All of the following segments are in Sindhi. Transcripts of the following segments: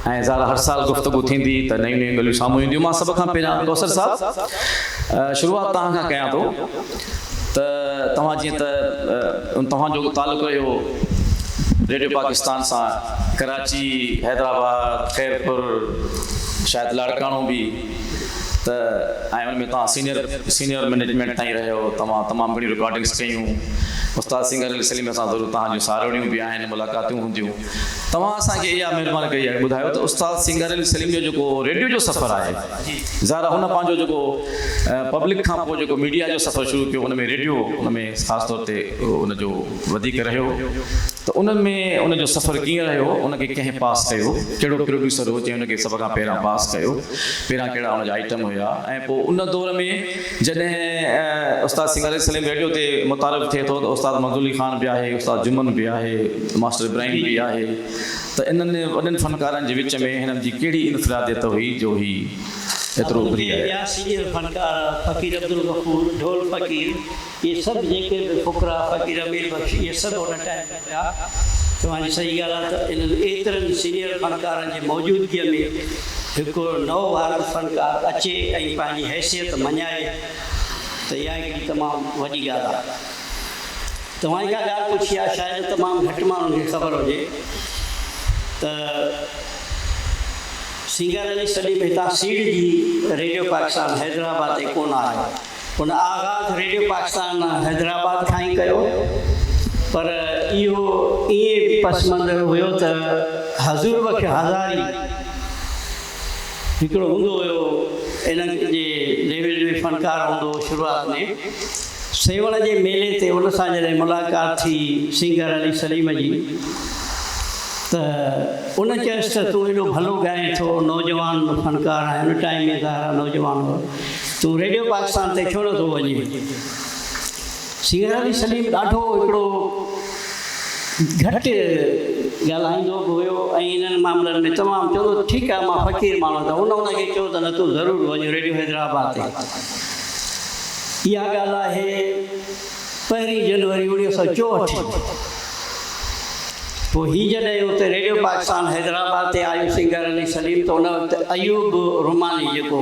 ۽ ظاهر هر سال گفتگو ٿيندي ته نيون نيون ڳالهيون سامهون اينديون. مان سڀ کان پهريان ڪوثر صاحب شروعات توهان کان ڪيان ٿو ته توهان جيئن ته توهان جو تعلق رهيو ريڊيو پاڪستان سان ڪراچي، حيدرآباد، خيرپور، شايد لاڙڪاڻو به ته ۽ ان ۾ توهان سينيئر سينيئر مئنيجمينٽ تائين رهيو توهان تمام گهڻيون رڪارڊنگس ڪيون استاد سنگر علي سليم سان ضرور توهان جون ساروڻيون به آهن ملاقاتون هونديون توهان اسان کي اها مهرباني ڪري اها ٻڌايو ته استاد سينگار علي سليم جو جيڪو ريڊيو جو سفر آهي ظاهر آهي هن پنهنجو جيڪو پبلڪ کان پوء جيڪو ميڊيا جو سفر شروع ڪيو ان ۾ ريڊيو ان ۾ خاص طور تي ان جو وڌيڪ رهيو ته ان ۾ ان جو سفر ڪيئن رهيو ان کي ڪنهن پاس ڪيو ڪهڙو پروڊيوسر هو جنهن ان کي سڀ کان پهريان پاس ڪيو پهريان ڪهڙا ان جا آئٽم هيا ۽ پوء ان دور ۾ جڏهن استاد سينگار علي سليم ريڊيو تي متعارف ٿئي ٿو ته استاد منظور علي خان به آهي، استاد جمن به آهي، ماسٽر ابراهيم به آهي ته انهن وڏن فنڪارن جي وچ ۾ هنن جي ڪهڙي انفراديت هئي جو هي ايترو اڀري آيا. ٻيا سينيئر فنڪار فقير عبدالغفور، ڍول فقير، اهي سڀ جيڪي به فقراء فقير امير بخش اهي سڀ ان ٽائيم ۾ هيا. توهان جي صحيح ڳالهه آهي ته انهن ايترن سينيئر فنڪارن جي موجودگيء ۾ هڪ نو وارد فنڪار اچي ۽ پنهنجي حيثيت مڃائي ته اها هڪڙي تمام وڏي ڳالهه آهي. توهان جيڪا ڳالهه پڇي آهي شايد تمام گهٽ ماڻهن کي خبر هجي ته سينگار علي سليم هتان سيڙجي ريڊيو پاڪستان حيدرآباد تي ڪونه آيو. هن آغاز ريڊيو پاڪستان حيدرآباد کان ئي ڪيو پر اهو ائين پس منظر هيو ته حضور بخش هزاري هڪڙو هوندو هيو انهن جي ليول جو ئي فنڪار هوندو هو شروعات ۾ سيوهڻ جي ميلي تي ان سان جڏهن ملاقات ٿي سنگر علي سليم جي ته ان چيس ته تون ايڏو ڀلو ڳائين ٿو نوجوان فنڪار آهين ان ٽائيم ۾ ظاهر آهي نوجوان هو تون ريڊيو پاڪستان تي ڇو نه ٿو وڃين؟ سينگار علي سليم ڏاڍو هڪڙو گهٽ ڳالهائيندو به هيو ۽ انهن معاملن ۾ تمام چوندو هو ٺيڪ آهي مان فقير ماڻهو ته هن هن کي چيو ته نه تون ضرور وڃ ريڊيو حيدرآباد تي. اها ڳالهه آهي پهرين جنوري 1964 جي. پوء هي جڏهن اتي ريڊيو پاڪستان حيدرآباد تي آيو سنگر علي سليم ته ان وقت ايوب روماني جيڪو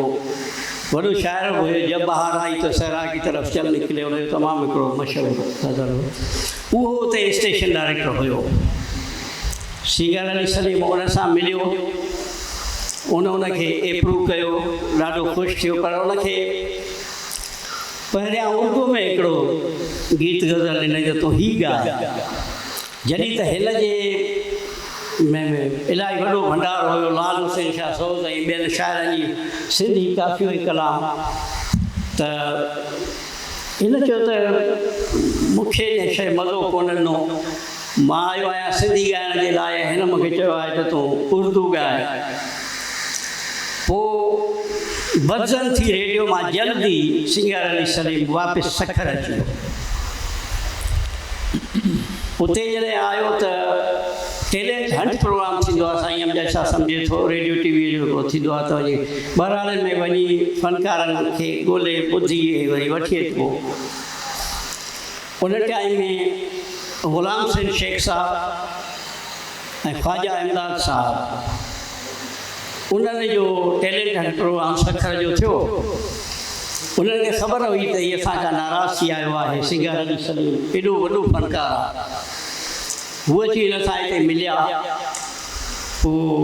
وڏو شاعر به هيو جب بهار آئي تو صحرا ڪي طرف چل نڪلي ان جو تمام هڪڙو مشهور غزل هو اهو اتي اسٽيشن ڊائريڪٽر هيو. سنگر علي سليم ان سان مليو ان ان کي ايپروو ڪيو ڏاڍو خوش ٿيو پر ان کي پهريان اردو ۾ هڪڙو گيت غزل ڏنائين ته تون هي ڳاء. جڏهن ته هن جي ۾ ۾ الاهي وڏو ڀنڊار هيو، لال حسين شاهه سوز ۽ ٻين شاعرن جي سنڌي ڪافيون ۽ ڪلام ته هن چيو ته مون کي انهيء شيء مزو ڪونه ڏنو، مان آيو آهيان سنڌي ڳائڻ جي لاء ۽ هن مون کي چيو آهي ته تون اردو ڳاء. پوء بدظن ٿي ريڊيو مان جلد ئي سنگار علي سليم واپس سکر اچي ويو. اتي جڏهن آيو ته ٽيلنٽ هنٽ پروگرام ٿيندو آهي، سائين امجد شاهه سمجهي ٿو، ريڊيو ٽي ويء جو هڪڙو ٿيندو آهي ته وڃي ٻهراڙين ۾ وڃي فنڪارن کي ڳولي ٻڌي ۽ وري وٺي اچبو. ان ٽائيم ۾ غلام حسين شيخ صاحب ۽ خواجه امداد صاحب انهن جو ٽيلنٽ هنٽ پروگرام سکر جو ٿيو. انهن کي خبر هئي ته هي اسان کان ناراض ٿي آيو آهي، سنگار علي سليم ايڏو وڏو فنڪار آهي. هو اچي هن سان هتي مليا. پوء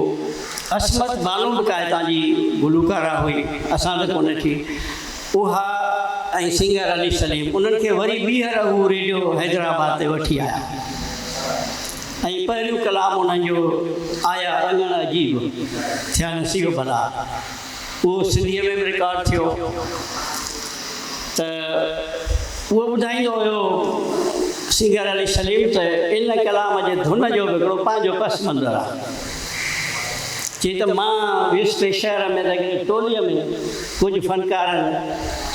عصمت بانو به ڪا هتان جي گلوڪاره هئي، اسان ته ڪونه ڏٺي. اها ۽ سنگار علي سليم انهن کي وري ٻيهر هو ريڊيو حيدرآباد تي وٺي آيا. ۽ پهريون ڪلام انهن جو آيا اڱڻ عجيب ٿيا نصيب ڀلا اهو سنڌيء ۾ به رڪارڊ ٿيو ته اهو ٻڌائيندو هيو سنگر علي سليم ته ان ڪلام جي ڌن جو به هڪڙو پنهنجو پس منظر آهي چي ته مان ويس پئي شهر ۾ ته هڪڙي ٽوليء ۾ ڪجهه فنڪارن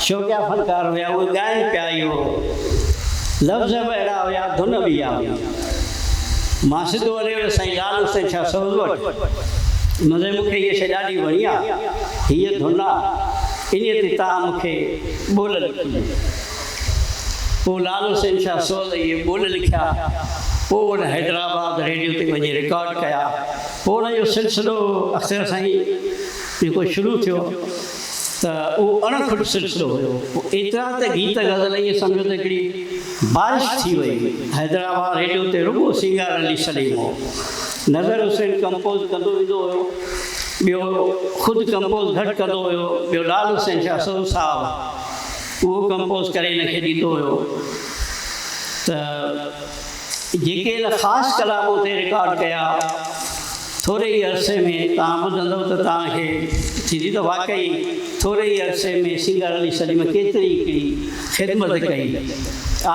شوقيا فنڪار هيا اهي ڳائين پيا اهو لفظ به اهڙا هيا ڌن به اها هئي مان سڌو هليو ويس سائين لال حسين شاهه سوز وٽ مزي مون کي هيء شيء ڏاڍي وڻي آ هيء ڌن آ انهيء تي توهان مون کي ٻول لکي ڏيو پوء لال حسين شاهه سوز اهي ٻول لکيا پوء ان حيدرآباد ريڊيو تي وڃي رڪارڊ ڪيا. پوء ان جو سلسلو اختر سائين جيڪو شروع ٿيو ته اهو اڻ کٽ سلسلو هيو. پوء ايترا ته گيت غزل ائين سمجهو ته هڪڙي بارش ٿي وئي. حيدرآباد ريڊيو تي رڳو سينگار علي سليم هو. نظر حسين ڪمپوز ڪندو ويندو هيو. ٻيو خود ڪمپوز گهٽ ڪندو هيو. ٻيو لال حسين شاهه سهو صاحب اهو ڪمپوز ڪري هن کي ڏيندو هيو ته جيڪي هن خاص ڪلام اتي رڪارڊ ڪيا ٿوري ئي عرصي ۾ توهان ٻڌندؤ ته توهان کي ٿيندي ته واقعي ٿوري ئي عرصي ۾ سنگر علي سليم ڪيتري هڪڙي خدمت ڪئي.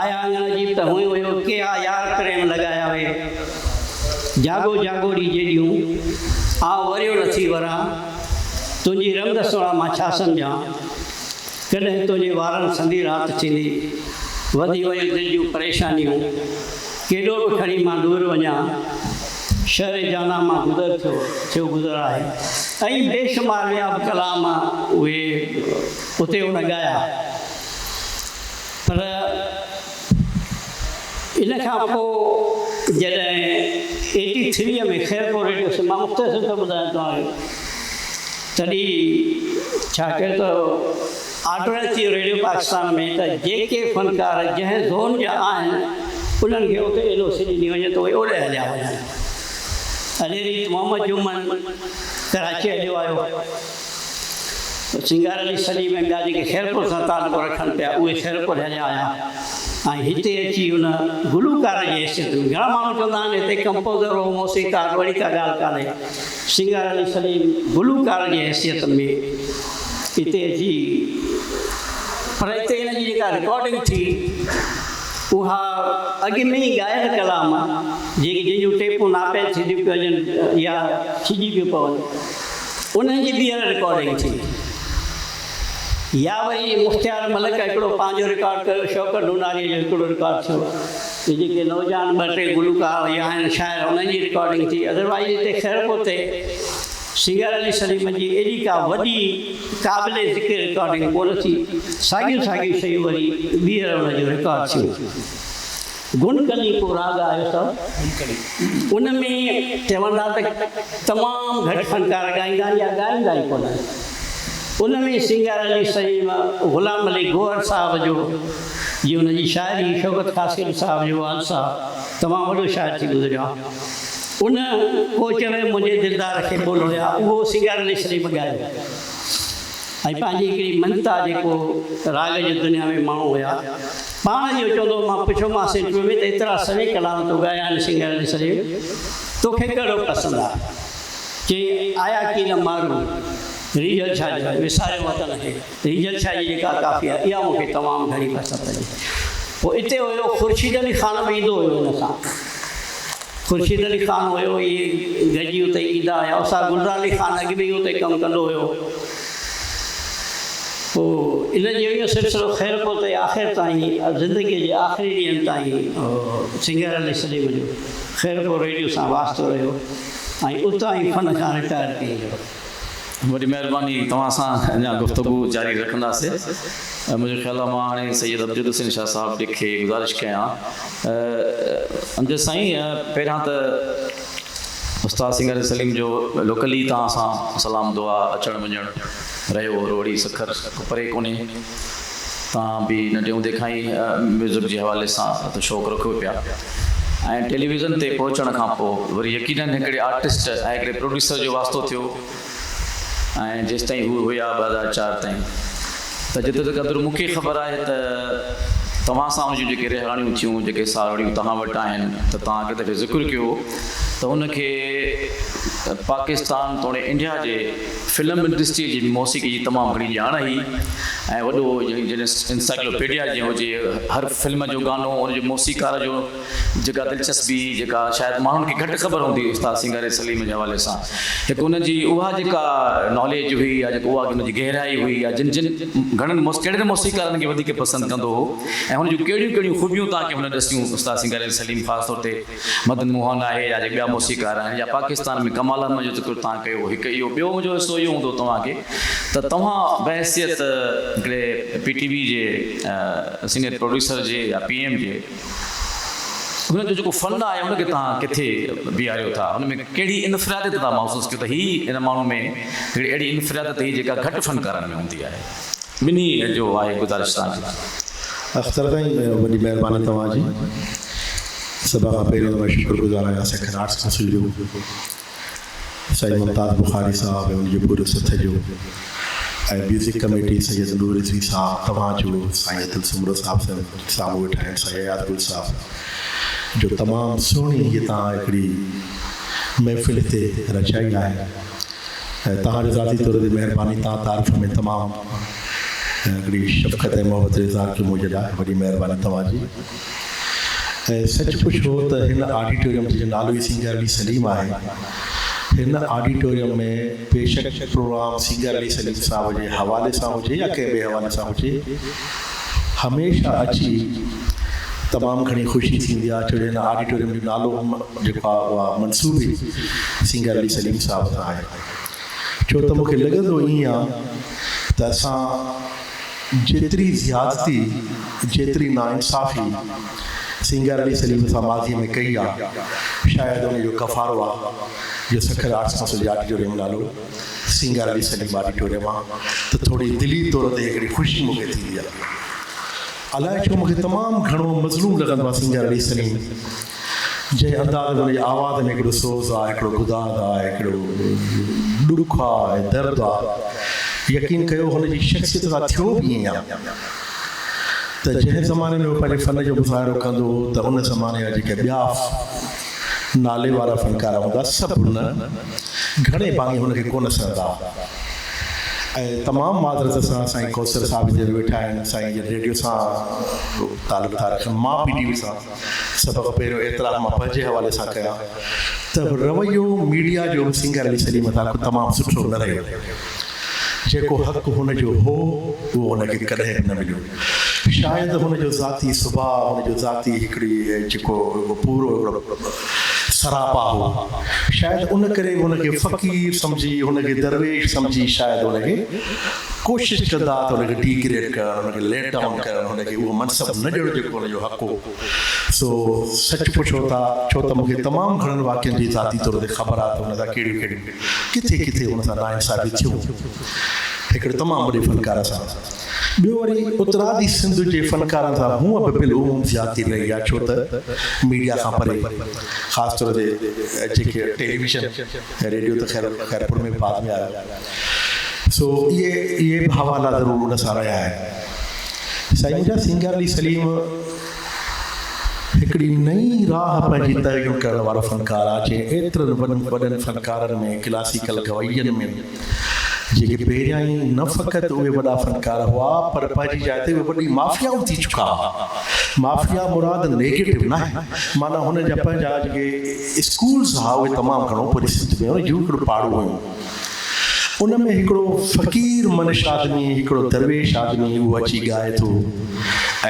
آيا اڱڻ عجيب ته هونئن هيو ڪيها يار پريم لڳايا وي جاڳو جاڳو ڙي جيڏيون آئون وريو نه ٿي وران تنهنجي رنگ سهڻا مان ڇا سمجهان ڪڏهن تنهنجي وارن سندي رات ٿيندي وڌي ويون دل جون پريشانيون ڪيڏو به کڻي مان ڏور وڃان شهر جانان مان گذر ٿيو ٿيو گذر آهي ۽ بيشمار ٻيا به ڪلام اهي اتي هن ڳايا پر ان کان پوء جڏهن ايٽي ٿريء ۾ خيرپور ريڊيو سي مان مختصر ٿو ٻڌايان توهان کي تڏهن ڇا ڪيو ته آرڊر اچي ويو ريڊيو پاڪستان ۾ ته جيڪي فنڪار جنهن زون جا آهن انهن کي اتي اين او سي ڏني وڃي ته اهي اوڏي هليا وڃن. اهڙي ريت محمد جمن ڪراچي هليو آيو. سينگار علي سليم ۽ ٻيا جيڪي خيرپور سان تعلق رکن پيا اهي خيرپور هليا آيا ۽ هتي اچي ان گلوڪار جي حيثيت ۾ گهڻا ماڻهو چوندا آهن هتي ڪمپوزر هو موسيقار اهڙي ڪا ڳالهه ڪانهي سينگار علي سليم گلوڪار جي حيثيت ۾ هتي اچي پر هتي هن جي جيڪا رڪارڊنگ ٿي اها اڳ ۾ ئي ڳايل ڪلام جيڪي جن جون ٽيپون ناپيد ٿينديون پيون وڃن يا ڇڄي پيون پون انهن جي ٻيهر رڪارڊنگ ٿي يا وري مختيار ملڪ هڪڙو پنهنجو رڪارڊ ڪيو شوڪت نوناريء جو هڪڙو رڪارڊ ٿيو هي جيڪي نوجوان ٻه ٽي گلوڪار يا آهن شاعر انهن جي رڪارڊنگ ٿي ادروائيز هتي خيرپور تي سينگار علي سليم جي ايڏي ڪا وڏي قابل ذڪر رڪارڊنگ ڪونه ٿي ساڳيون ساڳيون شيون وري ٻيهر ان جو رڪارڊ ٿيون. گن ڪلي ڪو راڳ آيو ته ان ۾ چوندا ته تمام گهٽ فنڪار ڳائيندا آهن يا ڳائيندا ئي ڪونه آهن. ان ۾ سينگار علي سليم غلام علي گوهر صاحب جو جي ان جي شاعري شوڪت خاصخيلي صاحب جو والد صاحب تمام وڏو شاعر ٿي گذريو آهي ان ڪو چوي منهنجي دلدار کي ٻولويا اهو سينگار علي سليم ڳايو ۽ پنهنجي هڪڙي مڃتا جيڪو راڳ جي دنيا ۾ ماڻهو هيا پاڻ اهو چوندو هو مان پڇيومانس انٽرويو ۾ ته ايترا سوين ڪلام تو ڳايا آهن سينگار علي سليم توکي ڪهڙو پسند آهي چيائين آيا ڪي نه مارو ريجل شاهه جو آهي وساريو وطن کي ريجل شاهه جي جيڪا ڪافي آهي اها مون کي تمام گهڻي پسند آهي. پوء اتي هيو خورشيد علي خان به ايندو هيو هن سان. خورشيد علي خان هيو اهي گڏجي اتي ايندا هيا. استاد گلزار علي خان اڳ ۾ ئي اتي ڪم ڪندو هيو. پوء ان جو اهو سلسلو خيرپور تي آخر تائين زندگيء جي آخري ڏينهن تائين سنگهر علي سليم جو خيرپور ريڊيو سان واسطو رهيو ۽ اتان ئي فن کان رٽائر ٿي ويو. وڏي مهرباني توهان سان اڃا گفتگو جاري رکنداسي منهنجو خيال آهي مان هاڻي سيد امجد حسين شاهه صاحب کي گذارش ڪيان امجد سائين پهريان ته استاد سنگهاري سليم جو لوڪلي توهان سان سلام دعا اچڻ وڃڻ رهيو روهڙي سکر پري ڪونهي توهان به ننڍي هوندي کان ئي ميوزڪ جي حوالي سان ته شوق رکيو پيا ۽ ٽيليويزن تي پهچڻ کان پوء وري يقينن هڪڙي آرٽسٽ ۽ هڪڙي پروڊيوسر جو واسطو ٿيو ۽ جيستائين هو هيا 2004 تائين ته جيترو قدر مون کي خبر آهي ته توهان سان ان جون جيڪي رهاڻيون ٿيون جيڪي ساروڻيون توهان وٽ آهن ته توهان هڪ دفعي ذڪر ڪيو ته ان کي پاڪستان توڙي انڊيا جي فلم انڊسٽريء جي موسيقي جي تمام گهڻي ڄاڻ هئي ۽ وڏو جڏهن انسائيڪلوپيڊيا جيئن هجي هر فلم جو گانو ان جي موسيقار جو جيڪا دلچسپي جيڪا شايد ماڻهن کي گهٽ خبر هوندي استاد سينگاري سليم جي حوالي سان هڪ ان جي اها جيڪا ناليج هئي يا جيڪا اها ان جي گهرائي هئي يا جن جن گهڻن ڪهڙن موسيقارن کي وڌيڪ پسند ڪندو هو ۽ هن جون ڪهڙيون ڪهڙيون خوبيون توهان کي هن ڏسيون استاد سينگاري سليم خاص طور تي مدن موهن آهي يا جيڪي ٻيا موسيقار آهن يا پاڪستان ۾ ڪمال احمد جو ذڪر توهان ڪيو هڪ اهو ٻيو منهنجو حصو اهو هوندو توهان کي ته توهان بحيثيت هڪڙي پي ٽي وي جي سينئر پروڊيوسر جي يا پي ايم جي هن جو جيڪو فن آهي ان کي توهان ڪٿي بيهاريو ٿا؟ ان ۾ ڪهڙي انفراديت ٿا محسوس ڪيو ته هي ان ماڻهو ۾ هڪڙي اهڙي انفراديت هئي جيڪا گهٽ فنڪارن ۾ هوندي آهي؟ ٻنهي جو آهي گذارش توهان کي. اختر سائين وڏي مهرباني توهان جي. سڀ کان پهريون ته مان شڪر گذار آهيان سکر آرٽس ڪائونسل جو، سائين ممتاز بخاري صاحب ۽ ان جي پوري سٿ جو ۽ ميوزڪ ڪميٽي سيد نور رضوي صاحب توهان جو، سائين عدل سومرو صاحب سامهون ويٺا آهن، سائين اياز گل صاحب جو تمام سهڻي هيء توهان هڪڙي محفل هتي رچائي آهي. ۽ توهان جو ذاتي طور تي مهرباني توهان تعارف ۾ تمام هڪڙي شفقت ۽ محبت جو اظهار ڪيو منهنجي لاء وڏي مهرباني توهان جي ۽ سچ پڇو ته هن آڊيٽوريم جنهن جو نالو ئي سينگار علي سليم آهي هن آڊيٽوريم ۾ بيشڪ پروگرام سينگار علي سليم صاحب جي حوالي سان هجي يا ڪنهن ٻئي حوالي سان هجي هميشه اچي تمام گهڻي خوشي ٿيندي آهي ڇو جو هن آڊيٽوريم جو نالو جيڪو آهي اها منسوب ئي سينگار علي سليم صاحب سان آهي. ڇو ته مون کي لڳندو ائين آ ته اسان جيتري زيادتي، جيتري ناانصافي سينگار علي سليم سان ماضيء ۾ ڪئي آ، شايد ان جو ڪفارو آ جو سکر آرٽس ڪائونسل جي آڊيٽوريم جو نالو سينگار علي سليم آڊيٽوريم آ ته ٿوري دلي طور تي هڪڙي خوشي مون کي ٿيندي آ. الائي ڇو مون کي تمام گهڻو مظلوم لڳندو آ سينگار علي سليم. جنهن انداز ۾ هن جي آواز ۾ هڪڙو سوز آ، هڪڙو گداز آ، هڪڙو ڏک آ ۽ درد آ. يقين ڪيو هن جي شخصيت سان ٿيو به ائين آ ته جنهن زماني ۾ هو پنهنجي فن جو مظاهرو ڪندو هو ته ان زماني جا جيڪي ٻيا نالي وارا فنڪار هوندا سڀ نه گهڻي ڀاڱي هن کي ڪونه سهندا ها. ۽ تمام معذرت سان سائين ڪوثر صاحب هتي ويٺا آهن، سائين جن ريڊيو سان تعلق ٿا رکن، مان پي ٽي وي سان. سڀ کان پهريون اعتراف مان پنهنجي حوالي سان ڪيان ته رويو ميڊيا جو به سنگر علي سليم سان ڪو تمام سٺو نه رهيو. جيڪو حق هن جو هو اهو هن کي ڪڏهن به نه مليو. شايد هن جو ذاتي سڀاء، هن جو ذاتي هڪڙي جيڪو پورو هڪڙو سراپا هو، شايد ان ڪري به هن کي فقير سمجهي، هن کي درويش سمجهي شايد هن کي ڪوشش ڪندا ته هن کي ڊي گريڊ ڪرڻ، هن کي ليٽ ڊائون ڪرڻ، هن کي اهو منصب نه ڏيڻ جيڪو هن جو حق هو. سو سچ پڇو ٿا، ڇو ته مون کي تمام گهڻن واقعن جي ذاتي طور تي خبر آهي ته هن سان ڪهڙيون ڪهڙيون، ڪٿي ڪٿي هن سان ناانصافي ٿيون. هڪڙي تمام وڏي فنڪار سان. ٻيو وري اترادي سنڌ جي فنڪارن سان هونء به بالعموم زيادتي رهي آهي ڇو ته ميڊيا کان پري خاص طور تي جيڪي ٽيليويزن ۽ ريڊيو ته خير خيرپور ۾ به بعد ۾ آيو. سو اهي اهي به حوالا ضرور ان سان رهيا آهن. سائين منهنجا سينگار علي سليم هڪڙي نئين راهه پنهنجي تعين ڪرڻ وارو فنڪار آ جنهن ايترن وڏن وڏن فنڪارن ۾ ڪلاسيڪل گوين ۾ جيڪي پهريائين نه فقط اهي وڏا فنڪار هئا پر پنهنجي جاء تي اهي وڏي مافيائون ٿي چڪا هئا. مافيا مراد نيگيٽو ناهي معنيٰ هنن جا پنهنجا جيڪي اسڪولز هئا اهي تمام گهڻو پوري سنڌ ۾ انهن جون هڪڙو پاڙون هيون. ان ۾ هڪڙو فقير منش آدمي، هڪڙو درويش آدمي اهو اچي ڳائي ٿو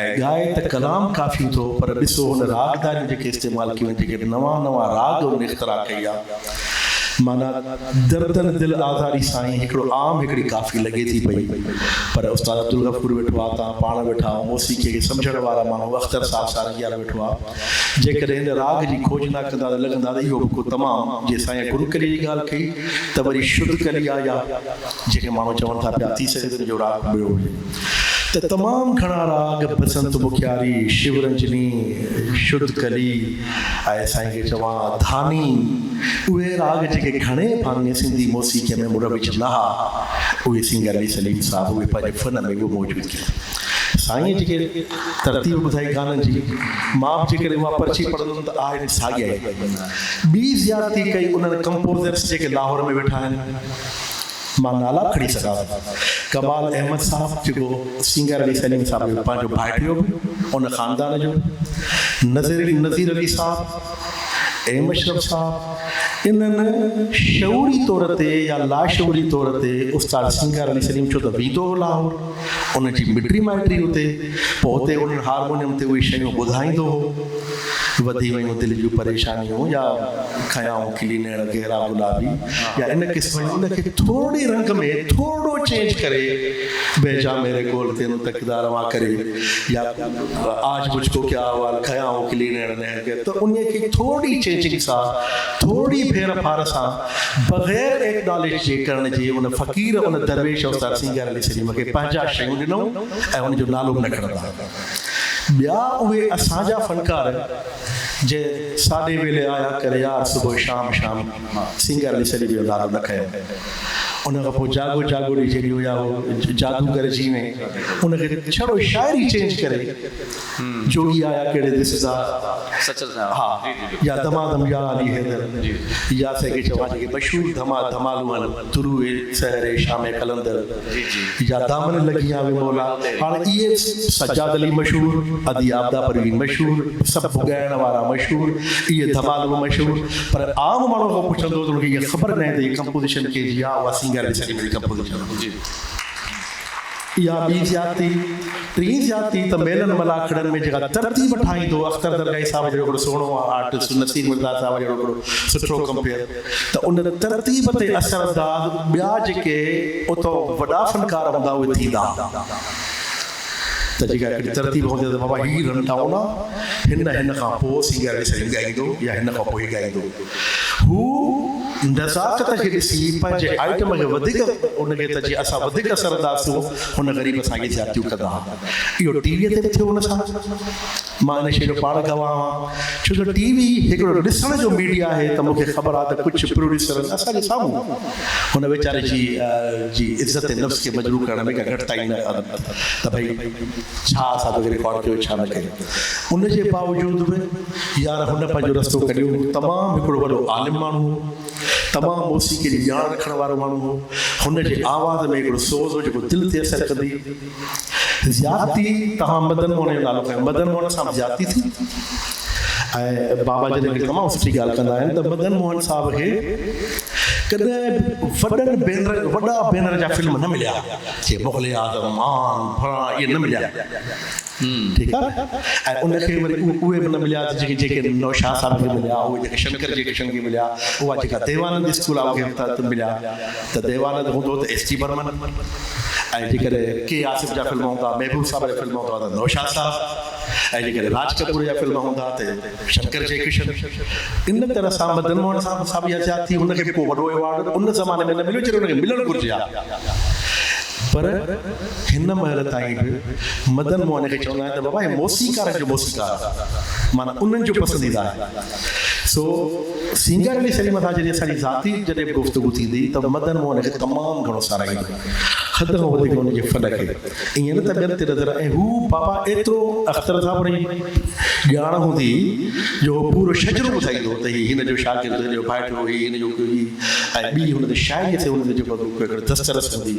۽ ڳائي ته ڪلام ڪافيون ٿو پر ڏسو هن راڳداريون جيڪي استعمال ڪيون آهن جيڪي نوان نوان راڳ هن اختراع ڪئي آ معنيٰ دردن دل آزاري سائين هڪڙو عام هڪڙي ڪافي لڳي ٿي پئي پر استاد عبدالغفور ويٺو آ توهان پاڻ ويٺا آهو موسيقي کي سمجهڻ وارا ماڻهو اختر صاحب سارنگيار ويٺو آ. جيڪڏهن هن راڳ جي کوجنا ڪندا ته لڳندا ته اهو به ڪو تمام جي سائين گرڪلي جي ڳالهه ڪئي ته وري شڌ ڪلي آ يا جيڪي ماڻهو چون ٿا پيا ٿي سگهي ٿو ان جو راڳ ٻيو هجي ته تمام گهڻا راڳ بسنت مکياري، شو رنجني، شڌ ڪلي ۽ سائين کي چوان ڌاني اهي راڳ جيڪي گهڻي ڀاڱي سنڌي موسيقيء ۾ مروج نه ها اهي سنگر علي سليم صاحب اهي پنهنجي فن ۾ اهو موجود ڪيا. سائينء جيڪي ترتيب ٻڌائي گانن جي، مان به جيڪڏهن اها پرچي پڙهندم ته آهن ساڳيا ئي. ٻي زيادتي ڪئي انهن ڪمپوزرس جيڪي لاهور ۾ ويٺا آهن. مان نالا به کڻي سگهان ٿو. ڪمال احمد صاحب جيڪو سينگار علي سليم صاحب جو پنهنجو ڀائٽيو به ان خاندان جو، نذير نذير علي صاحب، ايم اشرف صاحب، انهن شعوري طور تي يا لاشعوري طور تي استاد سينگار علي سليم ڇو ته ويندو هو لاهور، ان جي مٽي مائٽي اتي، پوء اتي انهن هارمونيم تي اهي شيون ٻڌائيندو هو. وڌي ويون دل جون پريشانيون يا کنيائون کلي نيڻ گهرا گلابي يا ان قسم جون ان کي ٿورڙي رنگ ۾ ٿورڙو چينج ڪري بهجا ميري ڪول تينون تڪدا روان ڪري يا آج مجھ ڪو ڪيا احوال کنيائون کلي نيڻ نيڻ گهرا ته انهي کي ٿورڙي چينجنگ سان ٿورڙي ڦير ڦار سان بغير ايڪناليج جي ڪرڻ جي ان فقير ان درويش استاد سينگار علي سليم کي پنهنجا شيون ڏنائون ۽ ان جو نالو به نه کڻندا. ٻيا اهي اسان جا فنڪار جي ساڏي ويلي آيا ڪر يار صبح شام شام سينگار علي سليم جو نالو نه کنيو ان کان پوء جاڳو جاڳو ڙي جيڏي هيا هو جادوگر جيوين ان کي ڇڙو شاعري چينج ڪري جوڳي آيا ڪهڙي ديس دا ها يا دمادم يا علي حيدر يا سيکي چوان جيڪي مشهور ڌما ڌمالون آهن طلوع سحر شام قلندر يا دامن لڳي آوي مولا. هاڻ اهي سجاد علي مشهور، ادي عابده پروين مشهور، سڀ ڳائڻ وارا مشهور، اهي ڌمال به مشهور، پر عام ماڻهو کان پڇندو ته ان کي اها خبر ناهي ته هي ڪمپوزيشن ڪنهن جي آهي، اها سينگار علي سليم جي ڪمپوزيشن آهي. اها ٻي زيادتي. ٽين زيادتي ته ميلن ملاکڙن ۾ جيڪا ترتيب ٺاهيندو اختر درگاهي صاحب جهڙو هڪڙو سهڻو آرٽسٽ، نصير مرزا صاحب جهڙو هڪڙو سٺو ڪمپيئر، ته ان ترتيب تي اثر انداز ٻيا جيڪي اتان وڏا فنڪار هوندا اهي ٿيندا ته جيڪا هڪڙي ترتيب هوندي ته بابا هي رن ڊائون آ هن هن کان پوء سنگر علي سليم ڳائيندو يا هن کان پوء هي ڳائيندو هو نزاڪت کي ڏسي پنهنجي آئٽم کي وڌيڪ ان کي ته جيئن اسان وڌيڪ اثر انداز ٿيون هن غريب سان اهي زيادتيون ڪندا اهو ٽي وي تي به ٿيو ان سان مان ان شيء جو پاڻ گواهه آهيان ڇو جو ٽي وي هڪڙو ڏسڻ جو ميڊيا آهي ته مون کي خبر آهي ته ڪجهه پروڊيوسرن اسان جي سامهون هن ويچاري جي جي عزت نفس کي مجروح ڪرڻ ۾ ڪا گهٽتائي نه ته ڀئي ڇا اسان توکي رڪارڊ ڪيو ڇا نه ڪيو ان جي باوجود به يار هن پنهنجو رستو ڪڍيو تمام هڪڙو وڏو عالم ماڻهو هو تمام موسيقي جي ڄاڻ رکڻ وارو ماڻهو هو هن جي آواز ۾ هڪڙو سوز هو جيڪو دل تي اثر ڪندي زيادتي توهان مدن موهن جو نالو کنيو مدن موهن سان به زيادتي ٿي ۽ بابا جن هڪڙي تمام سٺي ڳالهه ڪندا آهن ته مدن موهن صاحب کي ڪڏهن به وڏن بينر وڏا بينر جا فلم نه مليا جي مغل اعظم مان فلاڻا اهي نه مليا ٺيڪ آهي ۽ ان کي وري اهي به نه مليا ته جيڪي جيڪي نوشاد صاحب کي مليا اهي جيڪي شنڪر جي ڪشن کي مليا اها جيڪا ديوانند اسڪول آهي ان کي مليا ته ديوانند هوندو ته ايس ٽي برمن ۽ جيڪڏهن ڪي آصف جا فلم هوندا، محبوب صاحب جا فلم هوندا ته نوشاد صاحب ۽ جيڪڏهن راج ڪپور جا فلم هوندا ته شنڪر جئي ڪشن. ان طرح سان مدن موهن صاحب سان به اها زيادتي ٿي، هن کي به ڪو وڏو ايوارڊ ان زماني ۾ نه مليو جڏهن هن کي ملڻ گهرجي ها. پر هن مهل تائين به مدن موهن کي چوندا آهن ته بابا هي موسيقارن جو موسيقار آهي معنيٰ انهن جو پسنديده آهي. سو سينگار علي سليم سان جڏهن اسان جي ذاتي جڏهن به گفتگو ٿيندي ته مدن موهن کي تمام گهڻو ساراهيندو حد کان وڌيڪ ان جي فن کي ائين نه ته ٻين تي نظر ۽ هو بابا ايترو اختر صاحب ان جي ڄاڻ هوندي جو هو پورو شجرو ٻڌائيندو هو ته هي هن جو شاگرد هن جو ڀائٽيو هي هن جو هي ۽ ٻي هن تي شاعري تي هن تي جيڪو هڪڙو دسترس هوندي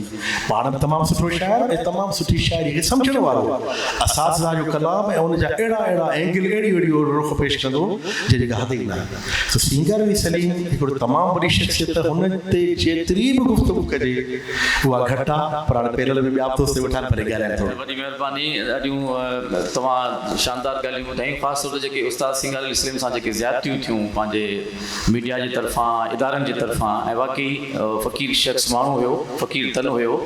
پاڻ به تمام سٺو شاعر ۽ تمام سٺي شاعري کي سمجهڻ وارو هو. اساتذه جو ڪلام ۽ ان جا اهڙا اهڙا اينگل اهڙي اهڙي رخ پيش ڪندو هو جنهن جي ڪا حد ئي ناهي. سو سينگار علي سليم هڪڙو تمام وڏي شخصيت هن تي جيتري به گفتگو ڪجي اها گهٽ آ پر هاڻي پينل ۾ ٻيا به دوست ويٺا آهن ڀلي ڳالهائين ٿورو. وڏي مهرباني ڏاڍيون توهان شاندار ڳالهيون ٻڌايون خاص طور تي جيڪي استاد سينگار علي سليم سان جيڪي زيادتيون ٿيون پنهنجي ميڊيا جي طرفان ادارن جي طرفان ۽ واقعي فقير شخص ماڻهو هيو فقير تن هيو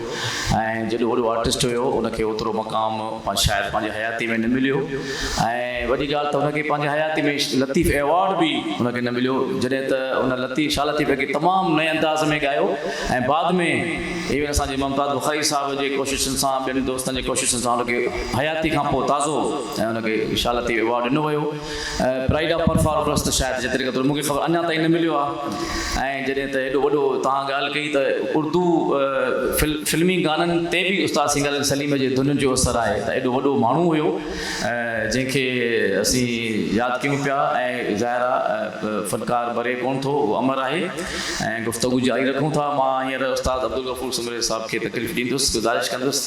۽ جيڏو وڏو آرٽسٽ هيو ان کي اوترو مقام شايد پنهنجي حياتي ۾ نه مليو ۽ وڏي ڳالهه ته ان کي پنهنجي حياتي ۾ لطيف ايوارڊ به ان کي نه مليو جڏهن ته ان لطيف شاهه لطيف کي تمام نئين انداز ۾ ڳايو ۽ بعد ۾ ايون اسان جي ممتاز بخاري صاحب جي ڪوششن سان ٻين دوستن جي ڪوششن سان ان کي حياتي کان پوء تازو ۽ ان کي شاهه لطيف ايوارڊ ڏنو ويو. پرائيڊ آف پرفارمنس ته شايد جيتري قدر مون کي خبر اڃا تائين نه مليو آهي ۽ جڏهن ته ايڏو وڏو توهان ڳالهه ڪئي ته اردو فلمي گانن تي به استاد سينگار علي سليم جي ڌنن جو اثر آهي ته ايڏو وڏو ماڻهو هيو جنهن کي اسين ياد ڪيون پيا ۽ ظاهر آهي فنڪار مري ڪونه ٿو اهو امر آهي ۽ گفتگو جاري رکون ٿا مان هينئر استاد عبدالغفور سومري صاحب کي تڪليف ڏيندس گذارش ڪندس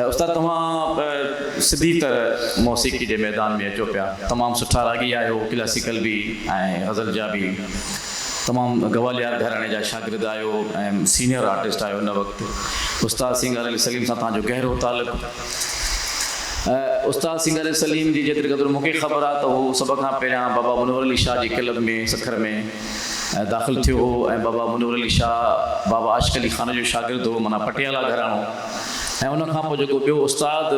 استاد توهان سڌي طرح موسيقي جي ميدان ۾ اچو پيا تمام سٺا راڳي آهيو ڪلاسيڪل به ۽ غزل جا به تمام گواليار گهراڻي جا شاگرد آهيو ۽ سينئر آرٽسٽ آهيو ان وقت استاد سينگار علي سليم سان توهان جو گهرو تعلق. استاد سينگاري سليم جي جيتري قدر مون کي خبر آهي ته هو سڀ کان پهريان بابا منور علي شاهه جي ڪلب ۾ سکر ۾ داخل ٿيو هو ۽ بابا منور علي شاهه بابا عاشق علي خان جو شاگرد هو معنيٰ پٽيالا گهراڻو ۽ ان کان پوء جيڪو ٻيو استاد